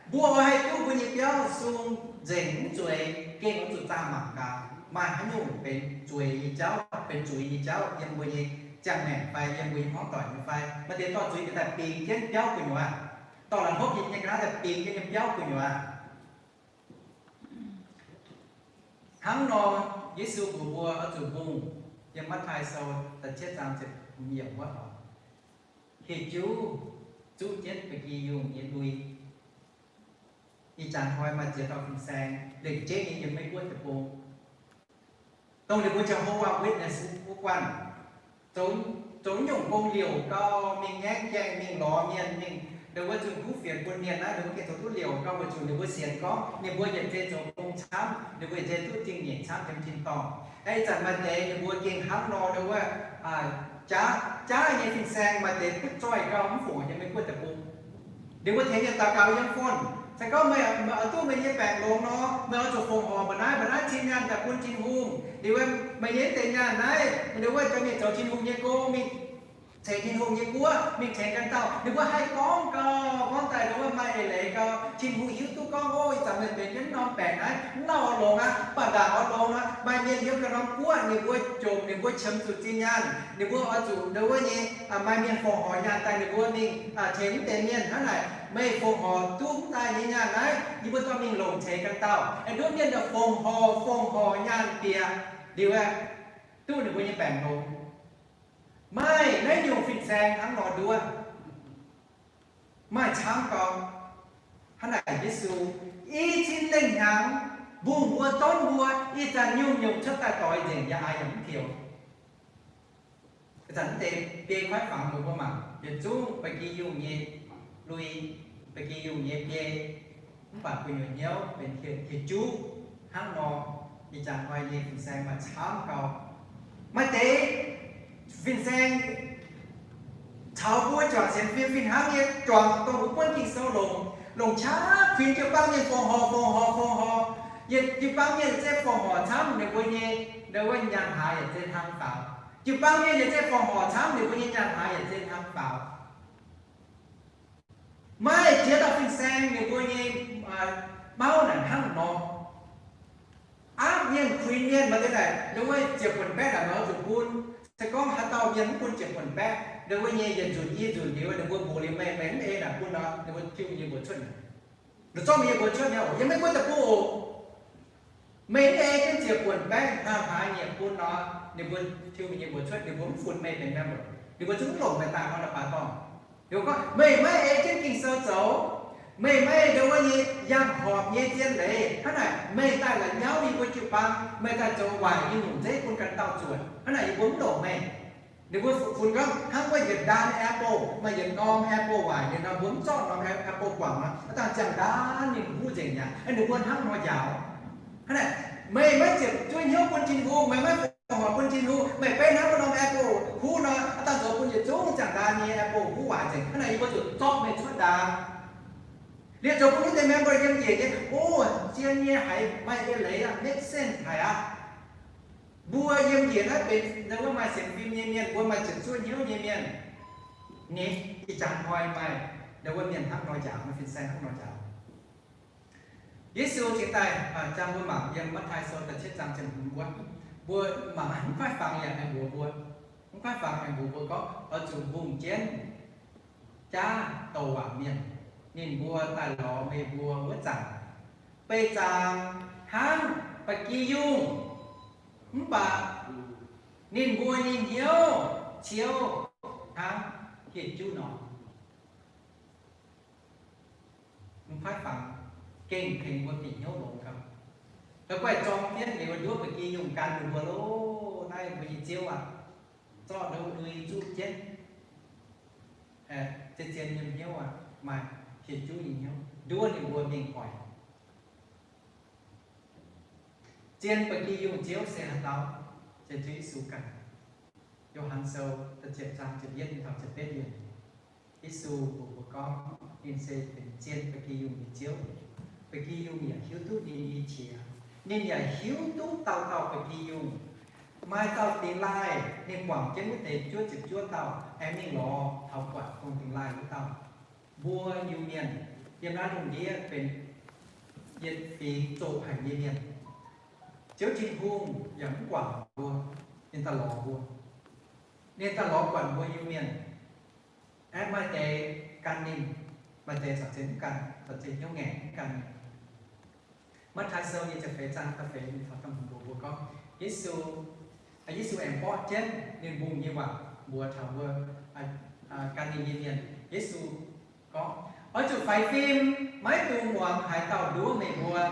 mbuo oix haih duqv mbuo nyei biauv sung nzengc mv zueiz, gengh oix zuqc zaah mangc gaax maaih haaix nyungc benx zueiz nyei jauv, benx zuiz nyei jauv yiem mbuo nyei ziangh maengc fai yiem mbuo nyei hmuangv doic nyei fai. Maaih deix dorh zuiz daaih bingx jienv biauv gu'nyuoz, dorh la'hnopv nyei ga'naaiv daaih bingx jienv nyei biauv gu'nyuoz. Hnangv nor, Yesu mbuox mbuo oix zuqc mbungh yiem Matv^taai Sou da'cietv zaang ziepc hmz yiemc wuov, hieh juv zuqv jienv ba'gi yungh nyei lui. Ih jaax hnoi maaih ziex dauh fin-saeng lengc jeiv nyei yiem Meiv Guoqv deic-bung, dongh ninh mbuo Jehovah Witness wuov guanh, zoux, zoux nyungc gong liouc gau, mingh ngaengv gaengh, mingh lorz mienh, mingh ndau wuov zunh kuv fienx bun mienh naaiv, ninh mbuo gengh zoux duqv liouc gau, weic zuqc ninh mbuo sienx gorngv ninh mbuo yietc zei zoux gong camv, ninh mbuo yietc zei duqv zingh nyeic camv yiem tin-dorngh. Aeqv, ih zanc maaih deix ninh mbuo gengh hnangv nor ndau wuov jaav, jaav nyei fin-saeng, maaih deix butv zoih gau mv fungc yiem Meiv Guoqv deic-bung. Ninh mbuo tengx mienh daux gaux yiem phone, se gorngv meih oix duqv meih nyei baengc longx nor, meih oix zuqc fongc horc mba'naaiv mba'naaiv cin nyaanh daaih bun Tin-Hungh. Liuz meih nyei deix nyaanh naaiv, ndau wuov jaax mingh zoux Tin-Hungh nyei gong, mingh ceix Tin-Hungh nyei guoqv, mingh tengx ganh dauh. Ninh mbuo haih gorngv gau, gorngv daaih ndau wuov maaih eix leiz gau. Tin-Hungh hiuv duqv gorngv, o, ih zanc meih benx jienv norm baengc naaiv, mv lauh oix longx aqv, mv baac ndaangc oix longx aqv. Maaih mienh yiem ganh norm guoqv, ninh mbuo jomc, ninh mbuo qiemx zuqc zinh nyaanh, ninh mbuo oix zuqc ndau wuov nyei, maaih mienh fongc horc nyaanh daaih, ninh mbuo mingh tengx mv deix mienh hnangv naaic, meih fongc horc duqv mv daaih nyei nyaanh naaiv, yie mbuo dorh mingh longc ceix ganh dauh. Aengx nduov mienh daaih fongc horc, fongc horc nyaanh bieqc, liuz aeqv, duqv ninh mbuo nyei baengc longx. Maaih naaiv nyungc fin-saeng hnangv nor nduov, maaih camv gau. Hnangv naaic Yesu i cin lengh hnyangx mbungh mbuo, donv mbuo, ih zanc nyungc-nyungc cuotv daaih doix nzengc, yaac aiv yaac mv pioux. Ih zanc mv deix biei kuaaiv fangx mbuo mangc, yietc zungv ba'gi yungh nyei lui, ba'gi yungh nyei biei, mv baac gu'nyuoz hnyouv benx hieh juv hnangv nor. Ih jaax hnoi nyei fin-saeng maaih camv gau. Maaih deix fin-saeng caux mbuo juangc sienx fim fih hnangv nyei, juangc dongh mbuo buonv Ging-Sou longc, longc qaqv kuinx jiu-baang mienh fongc horc, fongc horc, fongc horc. Yietc jiu-baang mienh zeiz fongc horc camv, ninh mbuo nyei, ninh mbuo nyaanh haaix yietc zeiz hnangv faaux. Jiu-baang mienh yietc zeiz fongc horc camv, ninh mbuo nyei nyaanh haaix yietc zeiz hnangv faaux. Maaih ziex dauh fin-saeng ninh mbuo nyei mauv naaic hnangv nor. Aapv mienh kuinx mienh maaih deix naaic, ninh mbuo ziepc buonc baeqv naaic maiv zuqc bun. Se gorngv haaix dauh mienh mv bun ziepc buonc baeqv, ninh mbuo nyei yietc nzunc i nzunc liuz, ninh mbuo mbuox liuz meih, meih mv ei naaic bun nor, ninh mbuo tiuv meih nyei mbuox cuotv. Ninh zorqv meih nyei mbuox cuotv nyei oc, yiem Meiv Guoqv deic-bung oc. Meih mv ei jienv ziepc buonc baeqv hnangv haaix nyungc bun nor, ninh mbuo tiuv meih nyei mbuox cuotv, ninh mbuo mv funx meih benx member, ninh mbuo zungv mv longc meih daaih hnangv naaiv baaix dorngh. Liuz gorngv meih maiv ei jienv Ging-Sou zoux, meih maiv yangh horpc nyei zien leiz. Hnangv naaic meih daaih la'nyauv yie mbuo jiu-baang, meih daaih zoux waaic nyei nyungc zeiv bun ganh dauh zuotc. Hnangv naaic yie mbuo mv longc meih. Ninh mbuo funx gorngv hnangv wuov yietc ndaan apple, maaih yietc norm apple waaic, ninh nor mbuo mv zorqv norm apple guangc nor, aav dangh ziangh ndaan ninh huv nzengc mi'aqv. Ninh mbuo hnangv nor njaaux. Hnangv naaic, meih maiv ziepc zuoqv hnyouv bun Tin-Hungh, meih maiv fongc horc bun Tin-Hungh, meih beiv hnangv wuov norm apple huv nor, aav dangh zoux bun yietc zungv ziangh ndaan nyei apple huv waaic nzengc. Hnangv naaic yie mbuo zuqc zorqv meih cuotv ndaangc. Liuz zoux bun wuov deix member yiem njiec nyei, o, zien nyei haiz maaih eix leiz aqv, make sense haic aqv. Mbuo yiem njiec naaiv benx ndau wuov maaih sienx fim nyei mienh, mbuo maaih ziepc zuoqv hnyouv nyei mienh. Nyei, ih jaax hnoi maaih ndau wuov mienh hnangv nor njaaux, maaih fin-saeng hnangv nor njaaux. Yesu cingx daaih, jang mbuo mangc yiem Matv^taai Sou da'cietv zaang ziepc hmz wuov, mbuo mangc mv kuaaiv fangx yaac aengx mbuox mbuo, mv kuaaiv fangx aengx mbuox mbuo gorngv, oix zuqc mbungh jienv jaav douc waac mienh, ninh mbuo daaih lorz meih mbuo wuov zanc, beih zaangc hnangv ba'gi yungh, mv baac ninh mbuo nyei hnyouv ciouv hnangv hieh juv nor. Mv kuaaiv fangx, gengh tengx mbuo bieqc hnyouv longx gauh. Da'guaih zorng jienv liuz nduov ba'gi yungh gan ninh mbuo loh, naaiv mbuo nyei Ziouv aac, zorqv ndau lui zuqv jienv, zien-zien nyei hnyouv aac, maaih hieh juv nyei hnyouv nduov ninh mbuo mingh oix. Zien ba'gi yungh Ziouv se haaix dauh? Ziouv Yesu ganh. Yo^han Sou da'ziepc zaang ziepc yietv taux ziepc betv yiemc, Yesu mbuox mbuo gorngv ninh se benx zien ba'gi yungh nyei Ziouv. Ba'gi yungh yaac hiuv duqv ninh nyei qiex. Ninh yaac hiuv duqv dauh dauh ba'gi yungh. Maaih dauh dingx laaih ninh guangc jienv wuov deix juov ziepc juov dauh aengx mingh lorz taux buatc dongh dingx laaih wuov dauh. Mbuo Iu-Mienh yiem naaiv lungh ndiev benx yietc fingx zoqc haic nyei mienh. Ziouv Tin-Hungh yaac mv guangc mbuo, ninh daaih lorz mbuo. Ninh daaih lorz buatc mbuo Iu-Mienh. Aeqv, maaih deix gan ninh, maaih deix corc zeiz mv gan, corc zeiz hnyouv ngaengc mv gan ninh. Matv^taai Sou nyei ziepc feix zaang da'feix ninh taux da'hmz mbuox mbuo gorngv, Yesu, Yesu aengx borqv jienv ninh mbungh nyei waac mbuox taux mbuo gan ninh nyei mienh. Yesu gorngv, oix zuqc faix fim, maiv dungx muangx haaix dauh nduov meih mbuo.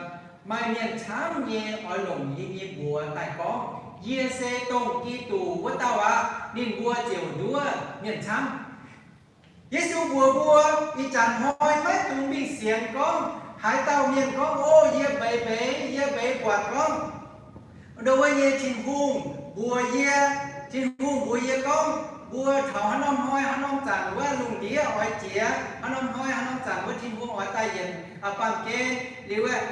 Maaih mienh camv nyei oix longc yie nyei mbuox daaih gorngv, yie se dongh Giduc wuov dauh aqv. Ninh mbuo ziouc nduov mienh camv. Yesu mbuox mbuo, ih zanc hnoi maiv dungx mingh sienx gorngv haaix dauh mienh gorngv, o, yie mbeix mbeix, yie mbeix buatc gorngv, ndau wuov nyei Tin-Hungh mbuox yie, Tin-Hungh mbuox yie gorngv, mbuo taux haaix norm hnoi haaix norm zanc wuov lungh ndiev oix jiex, haaix norm hnoi haaix norm zanc wuov Tin-Hungh oix daaih yienc baamh gen liuz,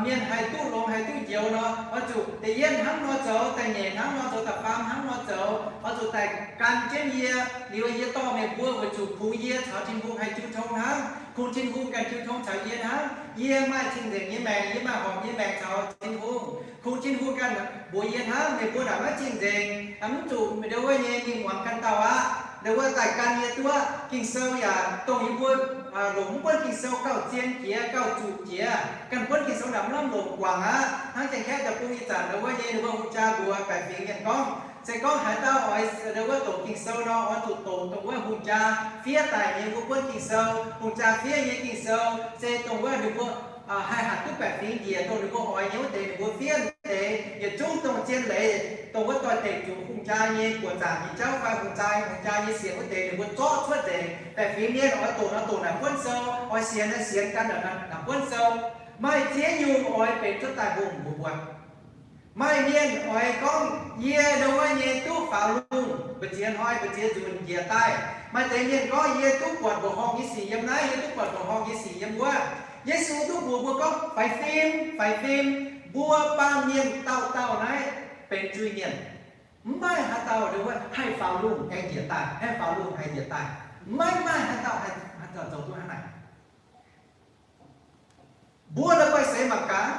mienh haih duqv longx haih duqv njoux nor, oix zuqc da'yietv hnangv nor zoux, da'nyeic hnangv nor zoux, da'faam hnangv nor zoux, oix zuqc daaih gan jienv yie. Liuz yie dorh meih mbuo weic zuqc kungx yie caux Tin-Hungh haih jiu tong hnangv, kungx Tin-Hungh ganh jiu tong caux yie hnangv. Yie maaih cing-nzengc nyei maengc, yie maaih horpc nyei maengc caux Tin-Hungh. Kungx Tin-Hungh ganh mbuox yie hnangv, meih mbuo naaic maiv cing-nzengc, mv zuqc ndau wuov nyei mingh muangx ganh dauh aqv. Ndau wuov daaih gan yie duqv. Ging-Sou yaac dongh yie mbuo longc mv buonv Ging-Sou gauh zien jiex, gauh zuqc jiex. Ganh buonv Ging-Sou naaic mv lamh longc guangc aqv. Hnangv Janx-Kaeqv deic-bung ih zanc ndau wuov nyei ninh mbuo hungh jaa mbuox baeqc fingx mienh gorngv, se gorngv haaix dauh oix ndau wuov doqc Ging-Sou nor, oix zuqc doqc dongh wuov hungh jaa fiev daaih nyei mbuo buonv Ging-Sou. Hungh jaa fiev nyei Ging-Sou se dongh wuov ninh mbuo haih hatc duqv baeqc fingx njiec, dongh ninh mbuo oix nyei wuov deix ninh mbuo fiev deix. Yietc zungv dongh zien leiz, dongh wuov doix-dekc zuqc hungh jaa nyei buoqc zaangc nyei jauv fai hungh jaa, hungh jaa nyei sienx wuov deix ninh mbuo zorqv cuotv nzengc. Baeqc fingx mienh oix doqc nor doqc naaic buonv sou, oix sienx naaic sienx gan naaic buonv sou. Maaih ziex nyungc oix benx cuotv daaih mbungh mbuo mbuo. Maaih mienh oix gorngv, yie ndau wuov nyei duqv faaux lungh, mbu'ziex hnoi mbu'ziex nzunc njiec daaih. Maaih deix mienh gorngv, yie duqv buatc mbuoqc horngh nyei sic yiem naaiv, yie duqv buatc mbuoqc horngh nyei sic yiem wuov. Yesu duqv mbuox mbuo gorngv, faix fim, faix fim, mbuo baamh mienh dauh dauh naaiv benx zuiz-mienh. Mv maaih haaix dauh ndau wuov haih faaux lungh aengx njiec daaih, haih faaux lungh haih njiec daaih. Maiv maaih haaix dauh haih, haih zoux duqv hnangv naaic. Mbuo la'guaih seix mangc gaax,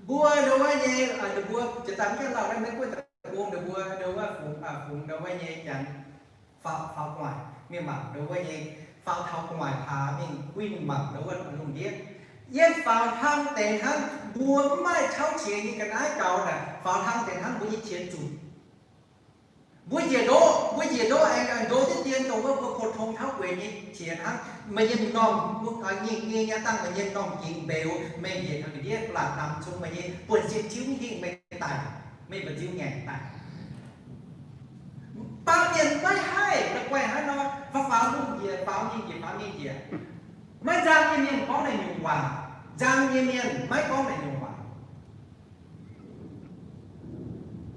mbuo ndau wuov nyei, ninh mbuo jiex daaih mv gaengh lauh naaiv Meiv Guoqv deic-bung, ninh mbuo ndau wuov fungx, fungx ndau wuov nyei Janx faaux, faaux gu'nguaaic. Mingh mangc ndau wuov nyei, faaux taux gu'nguaaic hlaax mingh guinh mangc ndau wuov lungh ndiev. Yiem faaux hlang deix hnangv, mbuo mv maaih tauv qiex nyei ga'naaiv gaux naaic, faaux hlang deix hnangv mbuo nyei qiex zuqc. Mbuo njiec ndoqv, mbuo njiec ndoqv aengx ndoqv diqv dien dongh wuov mbuo pou-tong tauv gueix nyei qiex hnangv. Meih nyei m'normh nyingh nyei nyei dangh meih nyei m'normh gingx mbeux, meih njiec taux ga'ndiev laatc namx cung meih nyei buonv-sin tiuv hingh meih daic, meih mba'nziu ngaengc daic. Baamh mienh maiv haih la'guaih hnangv nor, faaux faaux mingh njiec, faaux mingh njiec, faaux mingh njiec. Maiv nzang nyei mienh gorngv naaiv nyungc waac, nzang nyei mienh maiv gorngv naaiv nyungc waac.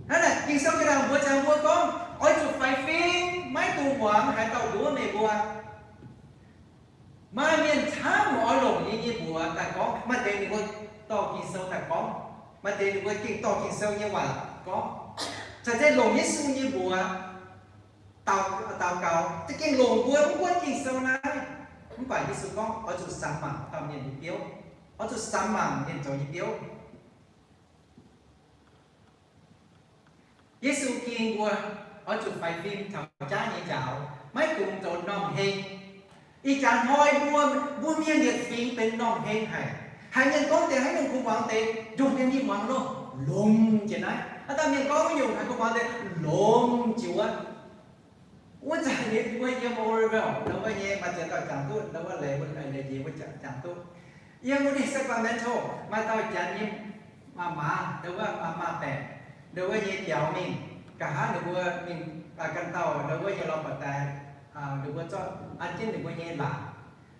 Hnangv naaic, Ging-Sou nyei ndaangc mbuox jangx mbuo gorngv, oix zuqc faix fim, maiv dungx muangx haaix dauh nduov meih mbuo. Maaih mienh camv oix longc yie nyei mbuox daaih gorngv, maaih deix ninh mbuo dorh Ging-Sou daaih gorngv, maaih deix ninh mbuo gengh dorh Ging-Sou nyei waac gorngv, caux zengv longc Yesu nyei mbuox daux, daux gaux, za'gengh longc mbuo mv buonv Ging-Sou naaiv. Mv baac Yesu gorngv, oix zuqc samx mangc dauh mienh nyei biouv, oix zuqc samx mangc mienh zoux nyei biouv. Yesu ging mbuo, oix zuqc faix fim taux jaav nyei njaaux, maiv dungx zoux m'normh heng. Ih jaax hnoi mbuo, mbuo mienh yietc fingx benx m'normh heng haic. Haiz mienh gorngv deix haaix nyungc kuv muangx deix, nduqc deix mingh muangx loh, longx jiex naaiv. Haaix dauh mienh gorngv haaix nyungc haiz kuv muangx deix, longx jiex wuov. Wuov zanc ninh mbuo yiem Oregon, ndau wuov nyei maaih ziex dauh jangx duqv, ndau wuov leiz mbuo leiz jiex mbuo jangx duqv. Yiem wuov Sacramento maaih dauh janx nyei maaz, ndau wuov maaz-baengc, ndau wuov nyei biaux mingh, nqa'haav ninh mbuo mingh ganh dauh ndau wuov nyei lorh ba'daix, ninh mbuo zorqv an jienv ninh mbuo nyei laatc.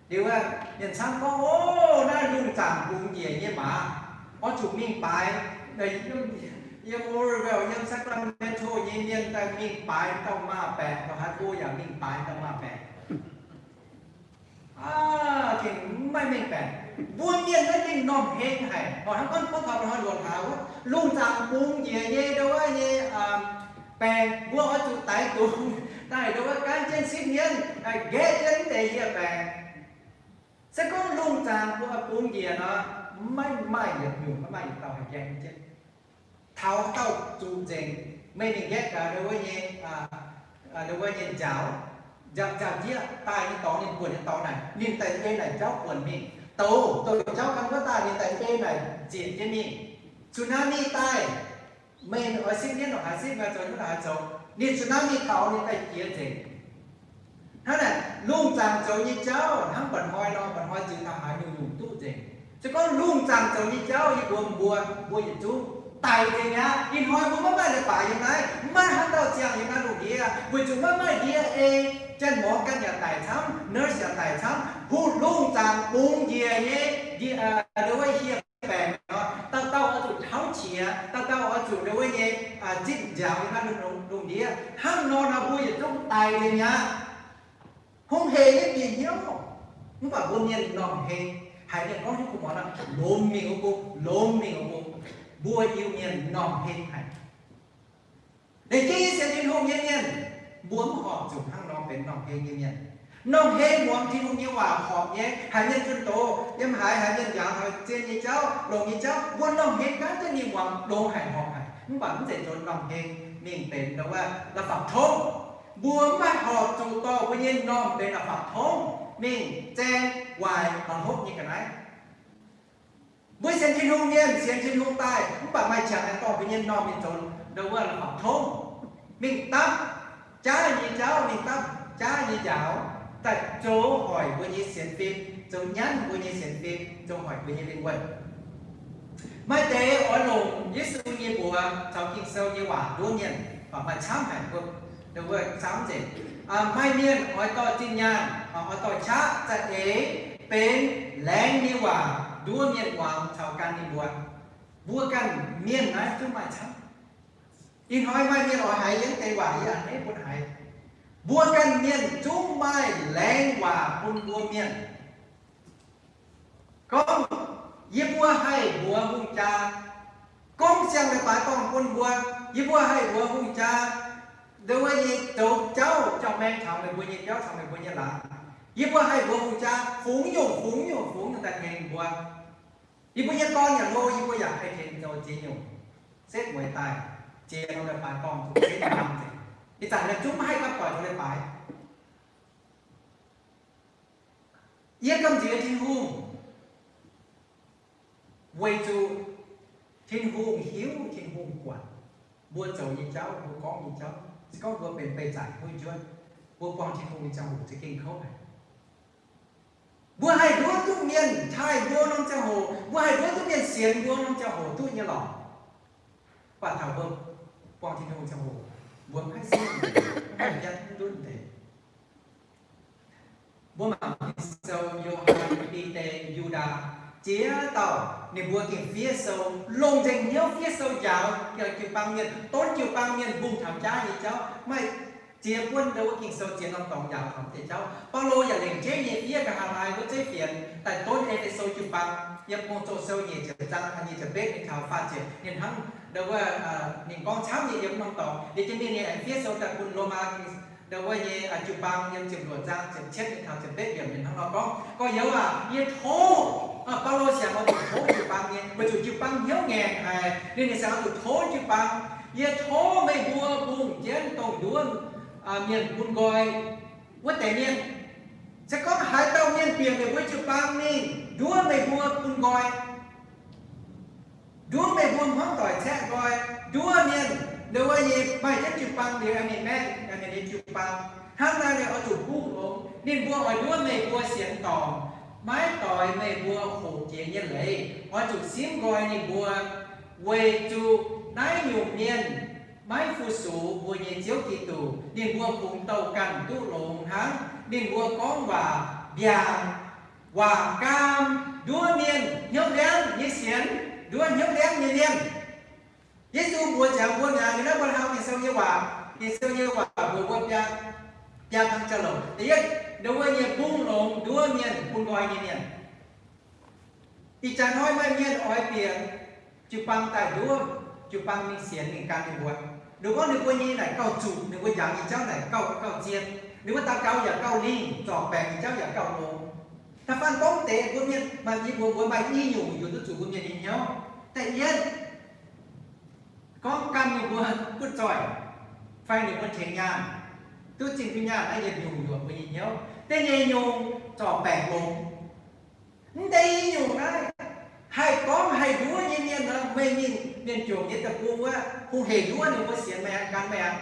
Liuz, mienh camv gorngv, o, naaiv lungh zaangc bungx njiec nyei maaz, oix zuqc mingh baaix. Yiem Oregon, yiem Sacramento nyei mienh daaih mingh baaix dauh maaz-baengc, ndau haaix go yaac mingh baaix dauh maaz-baengc. Aa, gengh maiv mengh baeqc. Mbuo mienh naaiv gengh m'normh heng haic. Hnangv gorngv butv taux hnoi luoqc hlaax wuov, lungh zaangc bungx njiec nyei ndau wuov nyei baengc, mbuo oix zuqc daix dungz daaih ndau wuov gaanv jienv sipv mienv, nqaeqv jienv deix hieh baengc. Se gorngv lungh zaangc bungx njiec nor, maiv maaih yietc nyungc, maiv maaih yietc dauh haih gaeqv jienv. Taux dauh zuqc nzengc, meih mingh nqaeqv gaax ndau wuov nyei, ndau wuov nyei njaaux, njaaux, njaaux ndiev daaih nyei dorngx, ninh buonc nyei dorngx naaic, ninh daaih ei naaic jauv buonc mingh. Douz, douz jauv gan wuov daaih, ninh daaih ei naaic ziec jienv mingh. Tsunami daaih, meih oix sipv mienv nor haaix sipv, meih zoux nyungc nor haaix zoux, ninh tsunami taux ninh daaih jiex nzengc. Hnangv naaic, lungh zaangc zoux nyei jauv hnangv mba'hnoi nor, mba'hnoi ziux taux haaix nyungc-nyungc duqv nzengc. Se gorngv lungh zaangc zoux nyei jauv yie mbuox mbuo, mbuo yietc zungv daic nzengc mi'aqv. Ih hnoi mbuo maiv maaih leiz-baaix yiem naaiv, maiv maaih haaix dauh ziangh yiem naaiv lungh ndiev, weic zuqc maiv maaih ndie ei. Janx-morz ganh yaac daic camv, nurse yaac daic camv, lungh zaangc bungx njiec nyei, ndie, ndau wuov hieh baengc nor, dauh dauh oix zuqc tauv qiex, dauh dauh oix zuqc ndau wuov nyei zipv nziaaux yiem naaiv lungh ndiev. Hnangv nor nor mbuo yietc zungv daic nzengc mi'aqv. Hungh heic nyei bieqc hnyouv. Mv baac mbuo mienh m'normh heng, haiz mienh gorngv hiuv kuv muangx nor, lomz mingh wuov gong, lomz mingh wuov gong. Mbuo Iu-Mienh m'normh heng haic. Leiz jienv nyei sienx Tin-Hungh nyei mienh, mbuo mv horpc zuqc hnangv nor benx m'normh heng nyei mienh. M'normh heng muangx Tin-Hungh nyei waac horpc nyei. Haiz mienh zunh doz yiem haaix, haiz mienh njaaux taux zien nyei jauv, longx nyei jauv, mbuo m'normh heng gaanv jienv mingh muangx longx haic horpc haic. Mv baac mv zeiz nzuonx m'normh heng mingh benx ndau wuov la'fapv-tongv. Mbuo mv maaih horpc zuqc dorh mbuo nyei m'normh benx la'fapv-tongv mingh zaeng waaic mangc hopv nyei ga'naaiv. Mbuo sienx Tin-Hungh mienh sienx Tin-Hungh daaih, mv baac maaih qangx aengx dorh mbuo nyei m'normh mingh zoux ndau wuov la'fapv-tongv, mingh dapv jaav nyei jauv, mingh dapv jaav nyei njaaux, daaih zoux hoic mbuo nyei sienx fim, zoux nyanv mbuo nyei sienx fim, zoux hoic mbuo nyei lingh wuonh. Maaih deix oix longc Yesu nyei mbuox caux Ging-Sou nyei waac nduov mienh, baac maaih camv haic mbuo, ndau wuov camv nzengc. Maaih mienh oix dorh zinh nyaanh, oix dorh qaqv za'eix benx laengz nyei waac nduov mienh muangx caux gan ninh mbuo. Mbuo ganh mienh naaiv zungv maaih camv. Ih hnoi maaih mienh oix haiz yie deix waac, yie a'hneiv bun haiz. Mbuo ganh mienh zungv maaih laengz waac bun mbuo mienh. Gorngv, yie mbuo haih mbuox hungh jaa, gorngv siang-leiz-baaix dorngh bun mbuo, yie mbuo haih mbuox hungh jaa, ndau wuov nyei zoux jauv jauv-maeng taux meih mbuo nyei biauv, taux meih mbuo nyei laangz. Yie mbuo haih mbuox hungh jaa fungx nyungc, fungx nyungc, fungx nyungc daaih tengx mbuo. Yie mbuo nyei dorn yaac hlo, yie mbuo yaac haih tengx zoux ziex nyungc. Setv mueiz daaih, ziex norm leiz-baaix dorngh zuqc setv norm nzengc. Ih zanc naaiv zungv maiv haih gapv doic zoux leiz-baaix. Yie gamh nziex Tin-Hungh, weic zuqc Tin-Hungh hiuv, Tin-Hungh buatc mbuo zoux nyei jauv, mbuo gorngv nyei jauv. se gorngv mbuo benx beih zaanc huv njuov, mbuo buangh Tin-Hungh nyei ziangh hoc za'gengh kouv haic. Mbuo haih nduov duqv mienh taaih mbuo norm ziangh hoc, mbuo haih nduov duqv mienh sienx mbuo norm ziangh hoc duqv nyei lorqc. Mv baac taux mbuo buangh Tin-Hungh ziangh hoc, mbuo maiv sienx, maiv nduov deix. Mbuo mangc Ging-Sou Yo^han, Bide, Yu^ndaa, ziex dauh ninh mbuo gengh fiev sou, longc nzengc hnyouv fiev sou njaaux jiu-baang mienh, donv jiu-baang mienh mbungh taux jaav nyei jauv, maaih ziex buonv ndau wuov Ging-Sou ziex norm dorngx njaaux taux deix jauv. Baulo yaac lengc jeiv nyei fiev nqa'haav laai wuov zeiv fienx daaih donv E^fe^so jiu-baang. Yiem Gong-Zoh Sou nyeic ziepc zaang nyic ziepc betv mingh taux faah ziepc, ninh hnangv ndau wuov, ninh gorngv camv nyei yiem norm dorngx. Liuz jienv ninh nyei aengx fiev sou daaih bun Lomaa ndau wuov nyei jiu-baang yiem ziepc luoqc zaang ziepc cietv mingh taux ziepc betv yiemc, ninh hnangv nor gorngv, Gorx-youz aac, yie tov, Baulo siang oix zuqc tov jiu-baang nyei, weic zuqc jiu-baang hnyouv ngaengc haic. Ninh, ninh siang oix zuqc tov jiu-baang, Yie tov meih mbuo mbungh jienv dongh nduov mienh bun nqoi wuov deix mienh. Se gorngv haaix dauh mienh bieqc meih mbuo jiu-baang mingh, nduov meih mbuo bun nqoi, nduov meih mbuo hmuangv doic caeqv nqoi, nduov mienh ndau wuov nyei maaih jienv jiu-baang liuz aengx mingh maeqv ninh nyei jiu-baang, hnangv naaiv ninh oix zuqc mbungh longx. Ninh mbuo oix nduov meih mbuo sienx dorngc, maiv doix meih mbuo hoqc jiex nyei leiz. Oix zuqc simv nqoi ninh mbuo, weic zuqc naaiv nyungc mienh maiv fu-sux mbuo nyei Ziouv Giduc. Ninh mbuo kungx douh ganh duqv longx hnangv. Ninh mbuo gorngv waac mbiaangc, waac gaam, nduov mienh hnyouv liangv nyei sienx, nduov hnyouv liangv nyei mienh. Yesu mbuox ziangx mbuo mi'aqv, yiem naaiv mbuo hnangv Ging-Sou nyei waac, Ging-Sou nyei waac mbuox mbuo biaa, biaa kang jauv-louc. Da'yietv, ndau wuov nyei mbungh longx nduov mienh bun nqoi nyei mienh. Ih jaax hnoi maaih mienh oix bieqc jiu-baang daaih nduov, jiu-baang mingh sienx mingh gan ninh mbuo. Ninh gorngv ninh mbuo nyei naaic gauh zuqc, ninh mbuo njaaux nyei jauv naaic gauh, gauh zien, ninh mbuo daux gaux yaac gauh lingh, zorc baengc nyei jauv yaac gauh longx. Da'faanh gorngv deix mbuo mienh maaih i mbuo, mbuo maaih i nyungc yuoqc duqv zuqc mbuo mienh nyei hnyouv. Da'yietv, gorngv ganh ninh mbuo butv zoih, fai ninh mbuo tengx nyaanh, duqv zingh duqv nyaanh naaiv yietc nyungc yuoqc mbuo nyei hnyouv. Da'nyeic nyungc zorc baengc longx. Mv deix i nyungc naaiv, haih gorngv haih nduov nyei mienh nor, meih mingh mienh jomc nyei deic-bung wuov, hungh hec nduov ninh mbuo sienx meih aqv, gan meih aqv.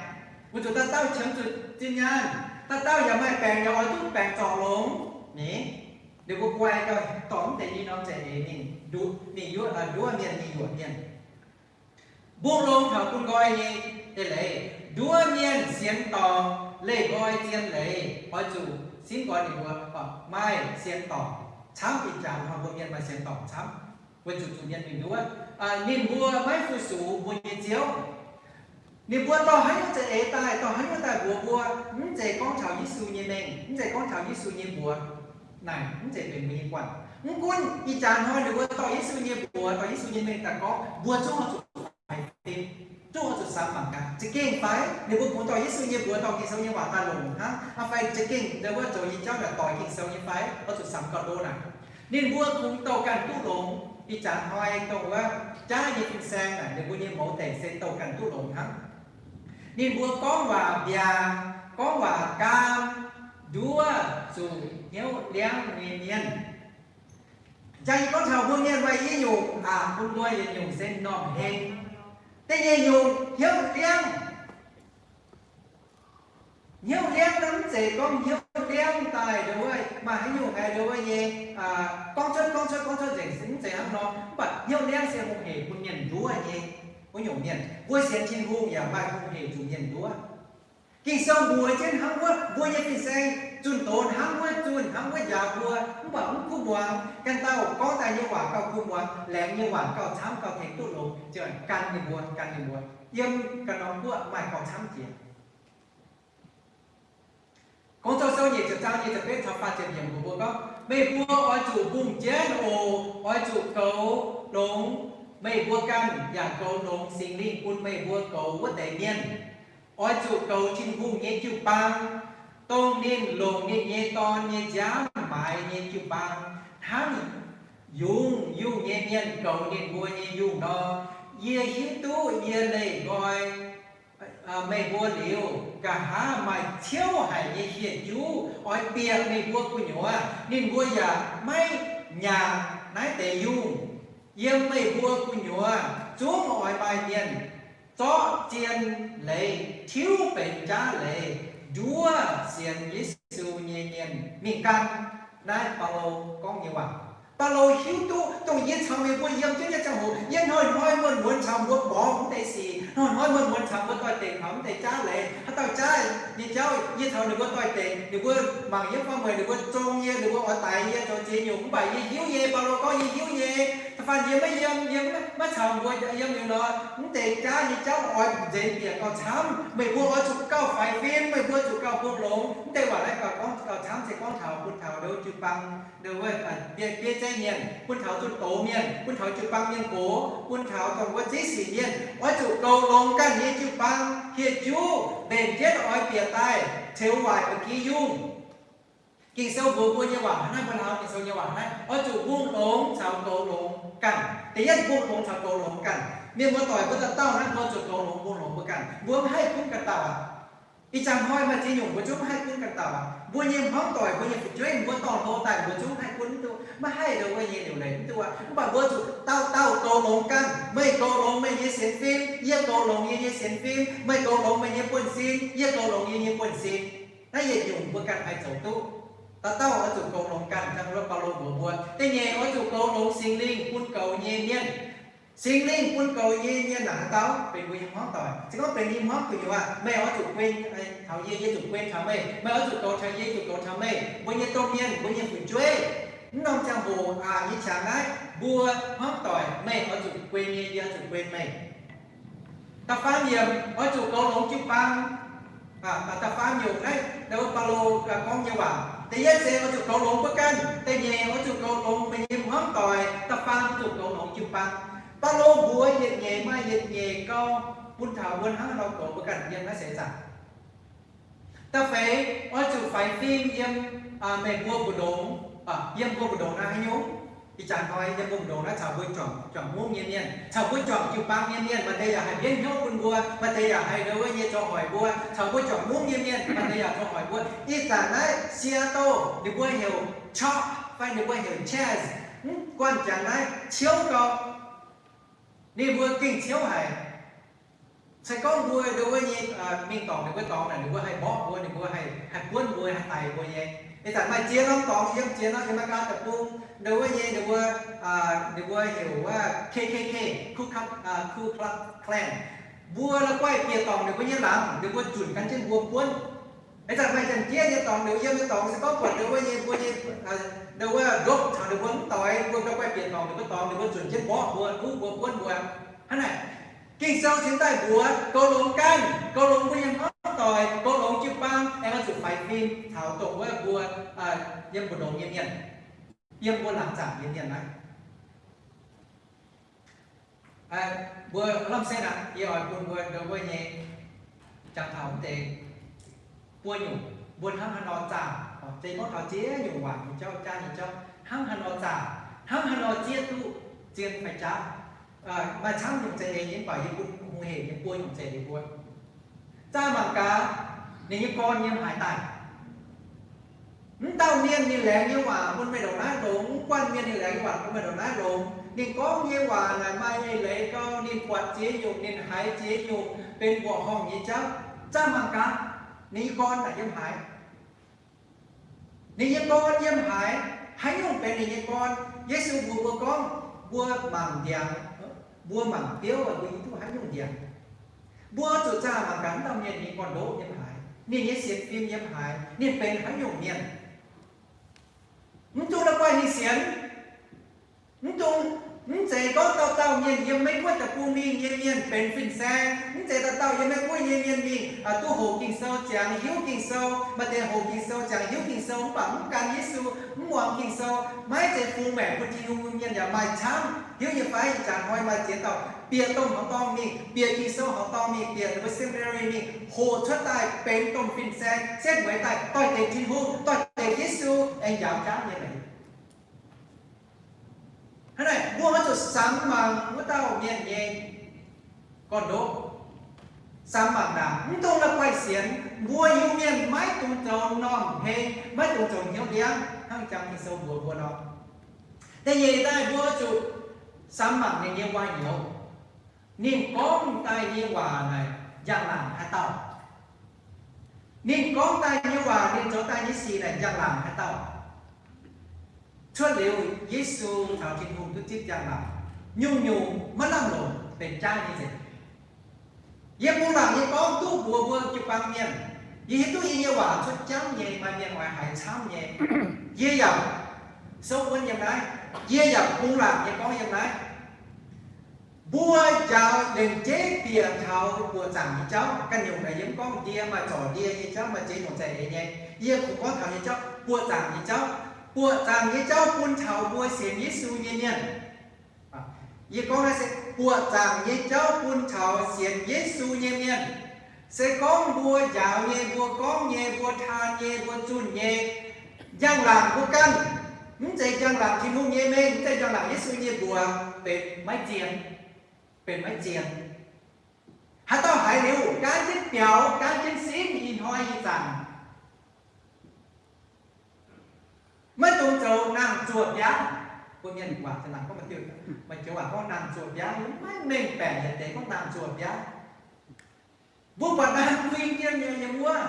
Weic zuqc dauh dauh qiemx zuqc zinh nyaanh, dauh dauh yaac maaih baengc, yaac oix duqv baengc zorc longx. Ninh, ninh mbuo guai gauh dorh mv deix i norm za'eix mingh nduov, mingh yuov, nduov mienh, mingh yuoqc mienh. Mbungh longx taux bun nqoi nyei eix leiz, nduov mienh sienx dorngc, leih nqoi zien leiz, oix zuqc simv nqoi ninh mbuo, maaih sienx dorngc camv. Ih jaax hnoi mbuo mienh maaih sienx dorngc camv, weic zuqc zuqc mienh mingh nduov, ninh mbuo maiv fu-sux mbuo nyei Ziouv. Ninh mbuo dorh haaix nyungc za'eix daaih, dorh haaix nyungc daaih mbuox mbuo, mv zeiz gorngv taux Yesu nyei mengh, mv zeiz gorngv taux Yesu nyei mbuox. Naaic mv zeiz benx mbuo nyei guanh. Mv gunv ih jaax hnoi ninh mbuo dorh Yesu nyei mbuox, dorh Yesu nyei mengh daaih gorngv, mbuo zungv oix zuqc faix fim, zungv oix zuqc samx mangc gaax, za'gengh fai ninh mbuo kungx dorh Yesu nyei mbuox, dorh Ging-Sou nyei waac daaih longc hnangv, fai za'gengh ndau wuov zoux nyei jauv naaic doix Ging-Sou nyei fai, oix zuqc samx gauh ndo naaic. Ninh mbuo kungx douh ganh duqv longx. Ih jaax hnoi dongh wuov jaav nyei fin-saeng naaic, ninh mbuo nyei mouz deic se douh ganh duqv longx hnangv. Ninh mbuo gorngv waac mbiaangc, gorngv waac gaam, nduov zuqc hnyouv liangv nyei mienh. Jang yie gorngv taux mbuo mienh maaih i nyungc aqc bun mbuo, yietc nyungc se m'normh heng. Da'nyeic nyungc hnyouv liangv. Hnyouv liangv nor mv zeiz gorngv hnyouv liangv daaih ndau wuov maaih haaix nyungc haaix ndau wuov nyei gorngv cuotv, gorngv cuotv, gorngv cuotv nzengc, mv zeiz hnangv nor. Mv baac hnyouv liangv se hungh hec bun mienh nduov nyei wuov nyungc mienh. Mbuo sienx Tin-Hungh yaac maaih hungh hec zuqc mienh nduov. Ging-Sou mbuox jienv hnangv wuov, mbuo nyei fin-saeng zunh doz hnangv wuov zunh, hnangv wuov njaaux mbuo, mv baac mv kuv muangx. Ganh dauh gorngv daaih nyei waac gauh kuv muangx, laengz nyei waac gauh camv, gauh tengx duqv longx, ziouc gan ninh mbuo, gan ninh mbuo. Yiem ganh norm guoqv maaih gauh camv jiex. Gong-Zoh Sou nyic ziepc zaang nyic ziepc betv taux faah ziepc yiemc mbuox mbuo gorngv, meih mbuo oix zuqc mbungh jienv oc. Oix zuqc goux longx meih mbuo ganh yaac goux longx Singx Lingh bun meih mbuo goux wuov deix mienh. Oix zuqc goux Tin-Hungh nyei jiu-baang, dongh ninh longc ninh nyei Dorn nyei nziaamv maaiz nyei jiu-baang, hnangv yungz yungh nyei mienh goux ninh mbuo nyei yungh nor. Yie hiuv duqv yie leih nqoi meih mbuo liuz, nqa'haav maaih ciouv haic nyei hieh juv oix bieqc meih mbuo gu'nyuoz. Ninh mbuo yaac maiv nyaangc naaiv deix yungh. Yiem meih mbuo gu'nyuoz zungv oix maaih mienh zorqv zien leiz tiuv benx jaav leiz nduov sienx Yesu nyei mienh mingh gan. Naaiv Baulo gorngv nyei waac. Baulo hiuv duqv dongh yie caux meih mbuo yiem jienv nyei ziangh hoc, yie hnoi-hnoi muonz-muonz caux mbuo mborqv mv deix sic, hnoi-hnoi muonz-muonz caux mbuo doix-dekc taux mv deix jaav leiz. Haaix dauh jaav nyei jauv yie caux ninh mbuo doix-dekc, ninh mbuo mangc yie fai mueic, ninh mbuo zong yie, ninh mbuo oix daix yie zoux ziex nyungc. Mv baac yie hiuv nyei, Baulo gorngv yie hiuv nyei. Da'faanh yie maiv yiem, yie maiv caux mbuo yiem liuz nor, mv deix jaav nyei jauv oix nzenx bieqc gauh camv. Meih mbuo oix zuqc gauh faix fim, meih mbuo zuqc gauh bun longx. Mv deix waac naaiv gauh gorngv gauh camv se gorngv taux bun taux ndo jiu-baang, ndo wuov biei zeiv mienh, bun taux zunh doz mienh, bun taux jiu-baang mienh gox, bun taux dongh wuov ziex sic mienh, oix zuqc goux longx ganh nyei jiu-baang hieh juv, mbenc jienv oix bieqc daaih ceux waaic ba'gi yungh. Ging-Sou mbuox mbuo nyei waac naaiv, mbuo hnamv Ging-Sou nyei waac naaiv, oix zuqc mbungh longx caux goux longx ganh. Da'yietv mbungh longx caux goux longx ganh. Mienh muoz-doic mbuo dauh dauh naaiv mbuo zuqc goux longx mbungh longx mbuo ganh. Mbuo maiv haih gunv ganh dauh aqv. Ih zanc hnoi maaih ziex nyungc mbuo zungv maiv haih gunv ganh dauh aqv. Mbuo nyei hmuangv doic, mbuo nyei fu'jueiv, mbuo dorh hlo daaih mbuo zungv maiv haih gunv duqv, maiv haih ndo wuov nyei liuc leiz mv duqv aqv. Mv baac mbuo zuqc dauh dauh goux longx ganh. Meih goux longx meih nyei sienx fim, yie goux longx yie nyei sienx fim. Meih goux longx meih nyei buonv-sin, yie goux longx yie nyei buonv-sin. Naaiv yietc nyungc mbuo ganh haih zoux duqv. Dauh dauh oix zuqc goux longx ganh, hnangv wuov Baulo mbuox mbuo. Da'nyeic oix zuqc goux longx Singx Lingh bun goux nyei mienh. Singx Lingh bun goux nyei mienh naaic haaix dauh? Benx mbuo nyei hmuangv doic. Se gorngv benx yie hmuangv gu'nyuoz aqv, meih oix zuqc guen taux yie, yie zuqc guen taux meih. Meih oix zuqc goux taux yie, yie zuqc goux taux meih. Mbuo nyei domh mienh, mbuo nyei fu'jueiv, mv norm ziangh hoc aac nyei qangx naaiv, mbuo hmuangv doic, meih oix zuqc guen yie, yie oix zuqc guen meih. Da'faam yiemc, oix zuqc goux longx jiu-baang. Da'faam nyungc naaiv, Baulo gorngv nyei waac. Da'yietv se oix zuqc goux longx mbuo ganh. Da'nyeic oix zuqc goux longx meih nyei hmuangv doic. Da'faam oix zuqc goux longx jiu-baang. Baulo mbuox yietc nyeic maaih yietc nyeic gauh bun taux mbuo hnangv haaix nor goux mbuo ganh yiem naaiv seix zaangc. Da'feix, oix zuqc faix fim yiem meih mbuo mbu'ndongx, yiem mbuo mbu'ndongx naaiv haaix nyungc? Ih zanc hnoi yiem mbuo mbu'ndongx naaiv caux mbuo juangc, juangc mungv nyei mienh, caux mbuo juangc jiu-baang nyei mienh, maaih deix yaac haih mbienv hnyouv bun mbuo, maaih deix yaac haih ndo wuov nyei zoux hoic mbuo. Caux mbuo juangc mungv nyei mienh, maaih deix yaac zoux hoic mbuo. Ih zanc naaiv Seattle ninh mbuo heuc chalk fai ninh mbuo heuc chess, mv guanh jangx naaiv ciouv gau. Ninh mbuo gengh ciouv haic. Se gorngv mbuo ndo wuov nyei mingh dorngc ninh mbuo dorngx naaic, ninh mbuo haih mborqv mbuo, ninh mbuo haih, haih buonv mbuo, haih daix mbuo nyei. Ih zanc maaih ziex norm dorngx yiem ziex norm yiem America deic-bung, ndo wuov nyei ninh mbuo, ninh mbuo heuc wuov K K K, Ku Klux, Ku Klux Klan. Mbuo la'guaih bieqc dorngc ninh mbuo nyei laangz, ninh mbuo zunc gan jienv mbuo buonv. Ih zanc maaih janx-jieqv nyei dorngx, ninh mbuo yiem nyei dorngx se gorngv buatc ndo wuov nyei mbuo nyei, ndo wuov ndopv caux ninh mbuo mv doix, mbuo la'guaih bieqc dorngc ninh mbuo dorngx, ninh mbuo zunc jienv mborqv mbuo, kuv mbuo, buonv mbuo. Hnangv naaic, Ging-Sou cingx daaih mbuox goux longx ganh, goux longx mbuo nyei hmuangv doic, goux longx jiu-baang, aengx oix zuqc faix fim taux dongh wuov mbuo yiem mbu'ndongx nyei mienh, yiem mbuo laangz zaangc nyei mienh naaiv. Mbuo lamh setv aqv, yie oix bun mbuo ndo wuov nyei jangx taux mv deix buo nyungc, mbuo hnangv haaix nor zaah, se gorngv taux ziex nyungc waac nyei jauv, jaav nyei jauv, hnangv haaix nor zaah, hnangv haaix nor zieqv duqv zien fai jaav. Maaih camv nyungc za'eix nyei, mv baac yie bun hungh hec nyei buo nyungc za'eix mbuo. Zaah mangc gaax, ninh nyei gorn yiem haaix daaih. Mv dauh mienh ninh laengz nyei waac bun meih ndongc naaiv longx, mv guanh mienh ninh laengz nyei waac bun meih ndongc naaiv longx. Ninh gorngv nyei waac naaic maaih eix leiz gau, ninh buatc ziex nyungc, ninh haiz ziex nyungc benx mbuoqc horngh nyei jauv. Zaah mangc gaax, ninh nyei gorn naaic yiem haaix. Ninh nyei gorn yiem haaix, haaix nyungc benx ninh nyei gorn? Yesu mbuox mbuo gorngv, mbuo mangc ndiangx, mbuo mangc biouv, mbuo hiuv duqv haaix nyungc ndiangx. Mbuo zuqc zaah mangc gaax dauh mienh nyei gorn-ndoqv yiem haaix, ninh nyei sienx fim yiem haaix, ninh benx haaix nyungc mienh. Mv dungx la'guaih ninh sienx. Mv dungx, mv zeiz gorngv dauh dauh mienh yiem Meiv Guoqv deic-bung mingh nyei mienh benx fin-saeng. Mv zeiz dauh dauh yiem Meiv Guoqv nyei mienh mingh duqv hoqc Ging-Sou ziangx, hiuv Ging-Sou. Maaih deix hoqc Ging-Sou ziangx, hiuv Ging-Sou, mv baac mv gan Yesu, mv muangx Ging-Sou. Maiv zeiz fungx maengc bun Tin-Hungh nyei mienh yaac maaih camv. Hiuv nyei fai? Ih zanc hnoi maaih ziex dauh bieqc domh haaix dorngh mingh, bieqc Ging-Sou haaix dorngh mingh, bieqc ninh mbuo seminary mingh, hoqc cuotv daaih benx domh fin-saeng, setv mueiz daaih doix-dekc Tin-Hungh, doix-dekc Yesu, aengx njaaux jaav nyei leiz. Hnangv naaic, mbuo maiv zuqc samx mangc wuov dauh mienh nyei gorn-ndoqv. Samx mangc ndaangc, mv dungx la'guaih sienx. Mbuo Iu-Mienh maiv dungx zoux m'normh heng, maiv dungx zoux hnyouv ndiangv, hnangv jangx Ging-Sou mbuox mbuo nor. Da'nyeic daaih mbuo zuqc samx mangc ninh nyei waac-nyouz. Ninh gorngv daaih nyei waac naaic njang-laangc haaix dauh? Ninh gorngv daaih nyei waac, ninh zoux daaih nyei sic naaic njang-laangc haaix dauh? Cuotv liuz Yesu caux Tin-Hungh duqv zipv njang-laangc, nyungc-nyungc maiv lamh longc benx jaav nyei nzengc. Yie bungx laangc nyei gorngv duqv mbuox mbuo jiu-baang mienh, yie hiuv duqv yie nyei waac cuotv jangv nyei, maaih mienh oix haiz camv nyei. Yie yaac souv wuonv yiem naaiv, yie yaac bungx laangc nyei gorngv yiem naaiv. Mbuo njaaux lengc jeiv bieqc taux buoqc zaangc nyei jauv. Ganh nyungc naaic yie mv gorngv ndie, maaih zorc ndie nyei jauv, maaih ziex nyungc za'eix nyei. Yie kungx gorngv taux nyei jauv, buoqc zaangc nyei jauv. Buoqc zaangc nyei jauv bun taux mbuo sienx Yesu nyei mienh. Yie gorngv naaiv se buoqc zaangc nyei jauv bun taux sienx Yesu nyei mienh. Se gorngv mbuo njaaux nyei, mbuo gorngv nyei, mbuo taan nyei, mbuo zunh nyei, njang-laangc mbuo ganh, mv zeiz njang-laangc Tin-Hungh nyei mengh, mv zeiz njang-laangc Yesu nyei mbuox, benx maiv zien, benx maiv zien. Haaix dauh haiz liuz gaanv jienv biaux, gaanv jienv simv, ih hnoi ih zanc maiv dungx zoux nangh zuoh biaav. Mbuo mienh waac za'nanc gorngv, maaih joux waac gorngv nangh zuoh biaav, maiv mengh baeqc yietc deix gorngv nangh zuoh biaav. Mbuo buatc naang kuing jienv nyei yiem wuov,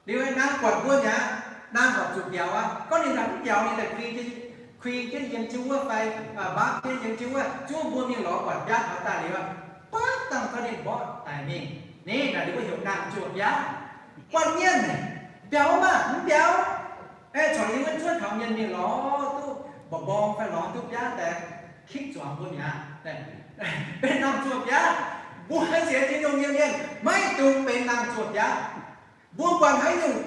liuz naang buatc mbuo mi'aqv, naang horpc zuqc biaux aqv. Gorngv ninh daaih mv biaux, ninh daaih kuing jienv, kuing jienv yiem jienv wuov fai mbaapv jienv yiem jienv wuov, zuov mbuo mingh lorz buatc biaav taux daaih liuz, baav dangh zorqv ninh mborqv daic mingh. Ninh naaic ninh mbuo heuc nangh zuoh biaav. Buatc mienh biaux maah, mv biaux. Aeqv, corc yiem wuov zuov taux mienh mingh lorz duqv mborqv mborng fai lorz duqv biaav daaih, kipv zuangx mbuo mi'aqv. Benx nangh zuoh biaav. Mbuo sienx Tin-Hungh nyei mienh maiv dungx benx nangh zuoh biaav. Mbuo buatc haaix nyungc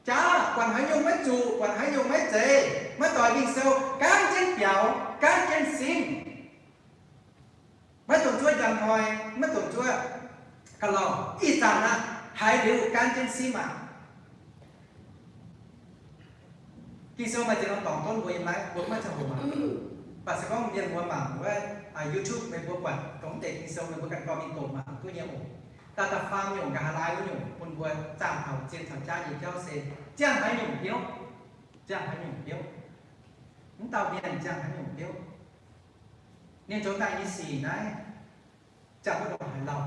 jaav, buatc haaix nyungc maiv zuqc, buatc haaix nyungc maiv zeiz, maiv doix Ging-Sou, gaanv jienv biaux, gaanv jienv simv. Maiv dungx zuov njang hnoi, maiv dungx zuov ga'lauh. Ih zanc aqv, haiz liuz gaanv jienv simv aqv. Ging-Sou maaih ziex norm dorngx donv mbuo yiem naaiv, mbuo maiv ziangh hoc mangc. Mv baac se gorngv mienh mbuo mangc wuov YouTube, meih mbuo buatc dongh deix Ging-Sou, meih mbuo ganh dorh mingh doqc mangc duqv nyei oc. Da'faam nyungc, nqa'haav laai wuov nyungc, bun mbuo zaah taux zien caux jaav nyei jauv se ziangh haaix nyungc biouv, ziangh haaix nyungc biouv. Mv dauh mienh ziangh haaix nyungc biouv. Ninh zoux daaih nyei sic naaiv, ziangh wuov ndongc haaix lauh?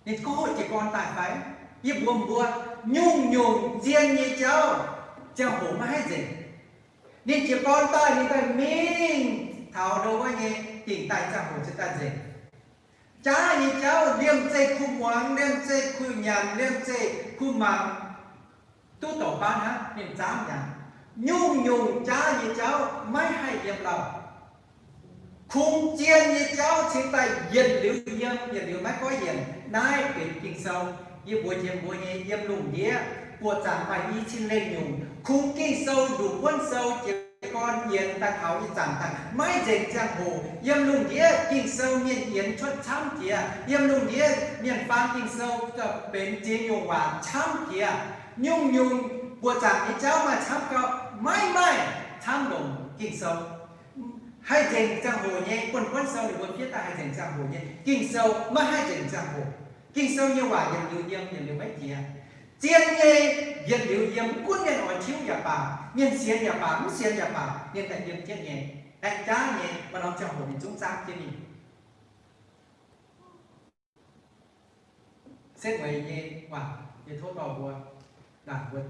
Ninh gorngv jiez gorn daaih fai? Yie mbuox mbuo, nyungc-nyungc zien nyei jauv ziangh hoc maiv haih nzengc. Ninh jiez gorn daaih, ninh daaih mingh taux ndo wuov nyei dingc daaih, ziangh hoc ziouc daaih nzengc. Jaav nyei jauv liemh zeih kuh muangx, liemh zeih kuh nyanc, liemh zeih kuh mangc, duqv douc baan hnangv, ninh zaamv mi'aqv. Nyungc-nyungc jaav nyei jauv maiv haih yiem lauh. Kungx zien nyei jauv cingx daaih yietc liuz yiem, yietc liuz maiv goiv yienc. Naaiv benx Ging-Sou. Yie mbuox jiex mbuo nyei, yiem lungh ndiev buoqc zaangc maaih i cin lengh nyungc. Kungx Ging-Sou, nduqc buonv sou, jiez gorn yienx daaih taux ih zanc daaih maiv nzengc ziangh hoc. Yiem lungh ndiev Ging-Sou mienh yienx cuotv camv jiex. Yiem lungh ndiev mienh faan Ging-Sou benx ziex nyungc waac camv jiex. Nyungc-nyungc buoqc zaangc nyei jauv maaih camv gau, maiv maaih camv longc Ging-Sou. Haih nzengc ziangh hoc nyei, buonv buonv sou ninh mbuo fiev daaih haih nzengc ziangh hoc nyei, Ging-Sou maiv haih nzengc ziangh hoc. Ging-Sou nyei waac yietc liuz yiem, yietc liuz maiv jiex. Zien nyei yietc liuz yiem, mv gunv mienh oix tiuv yaac baac, mienh sienx yaac baac, mv sienx yaac baac, ninh daaih yiem jienv nyei. Aengx jaav nyei, maaih norm ziangh hoc ninh zungv zaamv jienv mingh. Setv mueiz nyei waac, yie tov dorh mbuo laangc mbuo,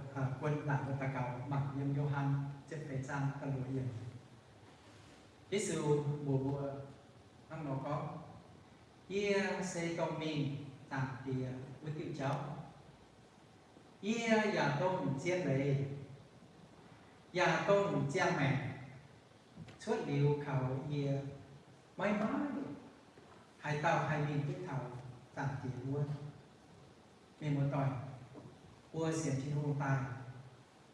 guon laangc mbuo daux gaux mangc yiem Yo^han ziepc feix zaang da'luoqc yiemc. Yesu mbuox mbuo hnangv nor gorngv, Yie se dongh mingh Zaangc Diex wuov diuh jauv. Yie yaac dongh zien leiz, yaac dongh ziangh maengc. Cuotv liuz kaux yie, maiv maaih haaix dauh haih mingh duqv taux Zaangc Diex wuov. Mienh muoz-doic, mbuo sienx Tin-Hungh daaih,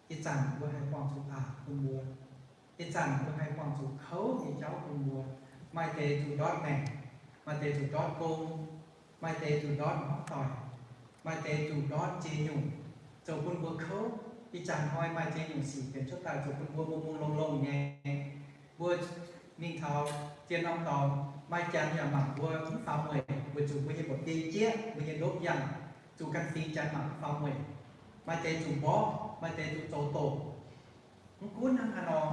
ih zanc mbuo haih buangh zuqc aqc bun mbuo. Ih zanc mbuo haih buangh zuqc kouv nyei jauv bun mbuo. Maaih deix zuqc ndortv maengc, maaih deix zuqc ndortv gong, maaih deix zuqc ndortv hmuangv doic, maaih deix zuqc ndortv ziex nyungc, zoux bun mbuo kouv. Ih zanc hnoi maaih ziex nyungc sic benx cuotv daaih zoux bun mbuo mungh mungh longh longh nyei. Mbuo mingh taux ziex norm dorngx, maaih janx yaac mangc mbuo mv faaux mueic, weic zuqc mbuo nyei mba'biei jieqv, mbuo nyei ndopv yangh, zuqc ganh fingx janx mangc mv faaux mueic. Maaih deix zuqc mborqv, maaih deix zuqc zoux doqc. Mv gunv hnangv haaix nor,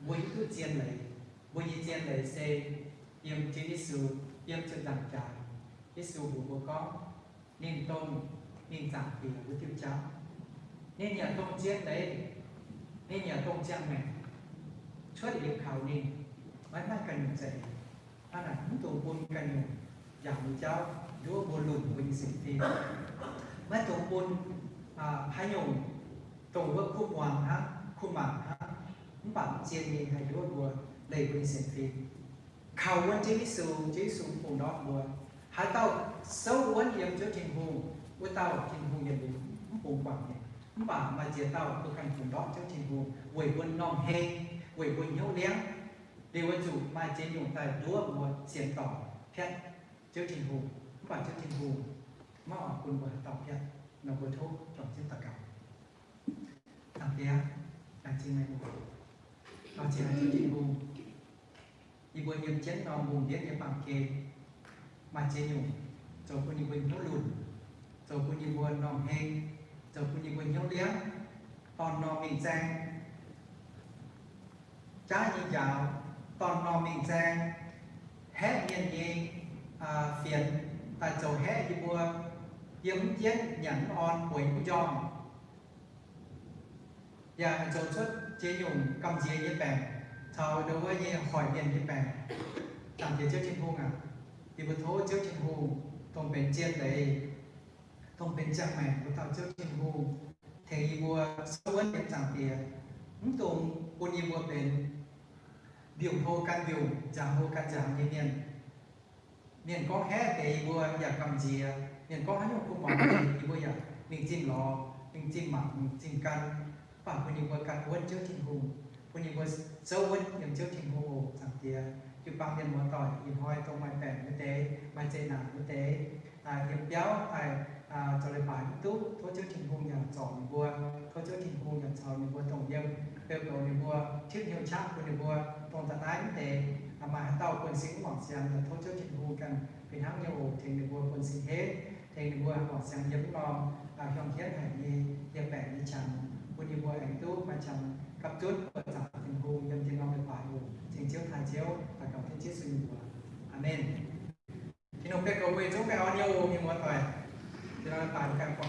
mbuo hiuv duqv zien leiz. Mbuo nyei zien leiz se yiem Ziouv Yesu, yiem ziepc nzaangc jaax. Yesu mbuox mbuo gorngv, ninh dongh mingh zaangc Diex wuov diuh jauv. Ninh yaac dongh zien leiz, ninh yaac dongh ziangh maengc. Cuotv liuz kaux ninh, maiv maaih ganh nyungc za'eix. Hnangv naaic mv dungx bun ganh nyungc njaaux nyei jauv nduov mbuo lunc mbuo nyei sienx fim. Maiv dungx bun haaix nyungc dongh wuov kuv muangx hnangv, kuv mangc hnangv, mv baac mv zien nyei haih nduov mbuo leih mbuo nyei sienx fim. Kaux wuonv Ziouv Yesu, Ziouv Yesu mv bungx ndortv mbuo. Haaix dauh souv wuonv yiem Ziouv Tin-Hungh, wuov dauh Tin-Hungh yietc liuz mv bungx guangc ninh. Mv baac maaih ziex dauh mbuo ganh bungx ndortv Ziouv Tin-Hungh weic mbuo m'normh heng, weic mbuo hnyouv liangv. Liuz wuov nzunc maaih ziex nyungc daaih nduov mbuo sienx dorngc piatv Ziouv Tin-Hungh. Mv baac Ziouv Tin-Hungh maiv oix bun mbuo haaix dauh piatv. Nor mbuo tov juangc jienv daux gaux. Zaangc Diex, laengz zingh meih mbuo. Lorz zingh haic Ziouv Tin-Hungh, yie mbuo yiem jienv norm lungh ndiev nyei baamh gen, maaih ziex nyungc zoux bun yie mbuo hnyouv lunc, zoux bun yie mbuo m'normh heng, zoux bun yie mbuo hnyouv liangv, dorn-norm mingh zaeng, jaav nyei njaaux, dorn-norm mingh zaeng, haeqv mienh nyei fienx daaih zoux haeqv yie mbuo, yiem mv jienv nyanc mv orn bueix mv njormh. Yaac zoux cuotv ziex nyungc gamh nziex nyei baengc caux ndo wuov nyei hoic mienh nyei baengc. Zaangc Diex Ziouv Tin-Hungh aac, yie mbuo tov Ziouv Tin-Hungh dongh benx zien leiz, dongh benx ziangh maengc wuov dauh Ziouv Tin-Hungh, tengx yie mbuo souv wuonv yiem Zaangc Diex, mv dungx bun yie mbuo benx mbiungc hlo gan mbiungc, nziaaux hlo gan nziaaux nyei mienh. Mienh gorngv haeqv deix yie mbuo yaac gamh nziex. Mienh gorngv haaix nyungc kuv muangx deix yie mbuo yaac mingh zimh lorz, mingh zimh mangc, mingh zimh gan. Mv baac bun yie mbuo ganh wuonv Ziouv Tin-Hungh, bun yie mbuo souv wuonv yiem Ziouv Tin-Hungh oc. Zaangc Diex, jiu-baang mienh muoz-doic ih hnoi dongh maaih baengc wuov deix, maaih zeqc naanc wuov deix, yiem biauv daaih zoux leiz-baaix mv duqv, tov Ziouv Tin-Hungh yaac zorc ninh mbuo. Tov Ziouv Tin-Hungh yaac caux ninh mbuo dongh yiem, beu goux ninh mbuo, tipv hnyouv qaqv bun ninh mbuo, dongh da'naaiv mv deix maaih haaix dauh buonv-sing mv wangc siangx, yaac tov Ziouv Tin-Hungh ganh fih hnangv nyei oc, tengx ninh mbuo buonv-sing henv, tengx ninh mbuo wangc siangx yiem mv norm hiuang hienv haic nyei yiem baengc nyei qangx, bun ninh mbuo aengx duqv maaih qangx gapv zunv buatc zaangc Tin-Hungh yiem tin-dorngh leiz-baaix oc. Ceng Ziouv taaih Ziouv, daux gaux jienv Yesu nyei mbuox. Aamen. Tin-Hungh beu goux mbuo nyei zungv baengh orn nyei oc, mienh muoz-doic. Tin-dorngh leiz-baaix ganh buangh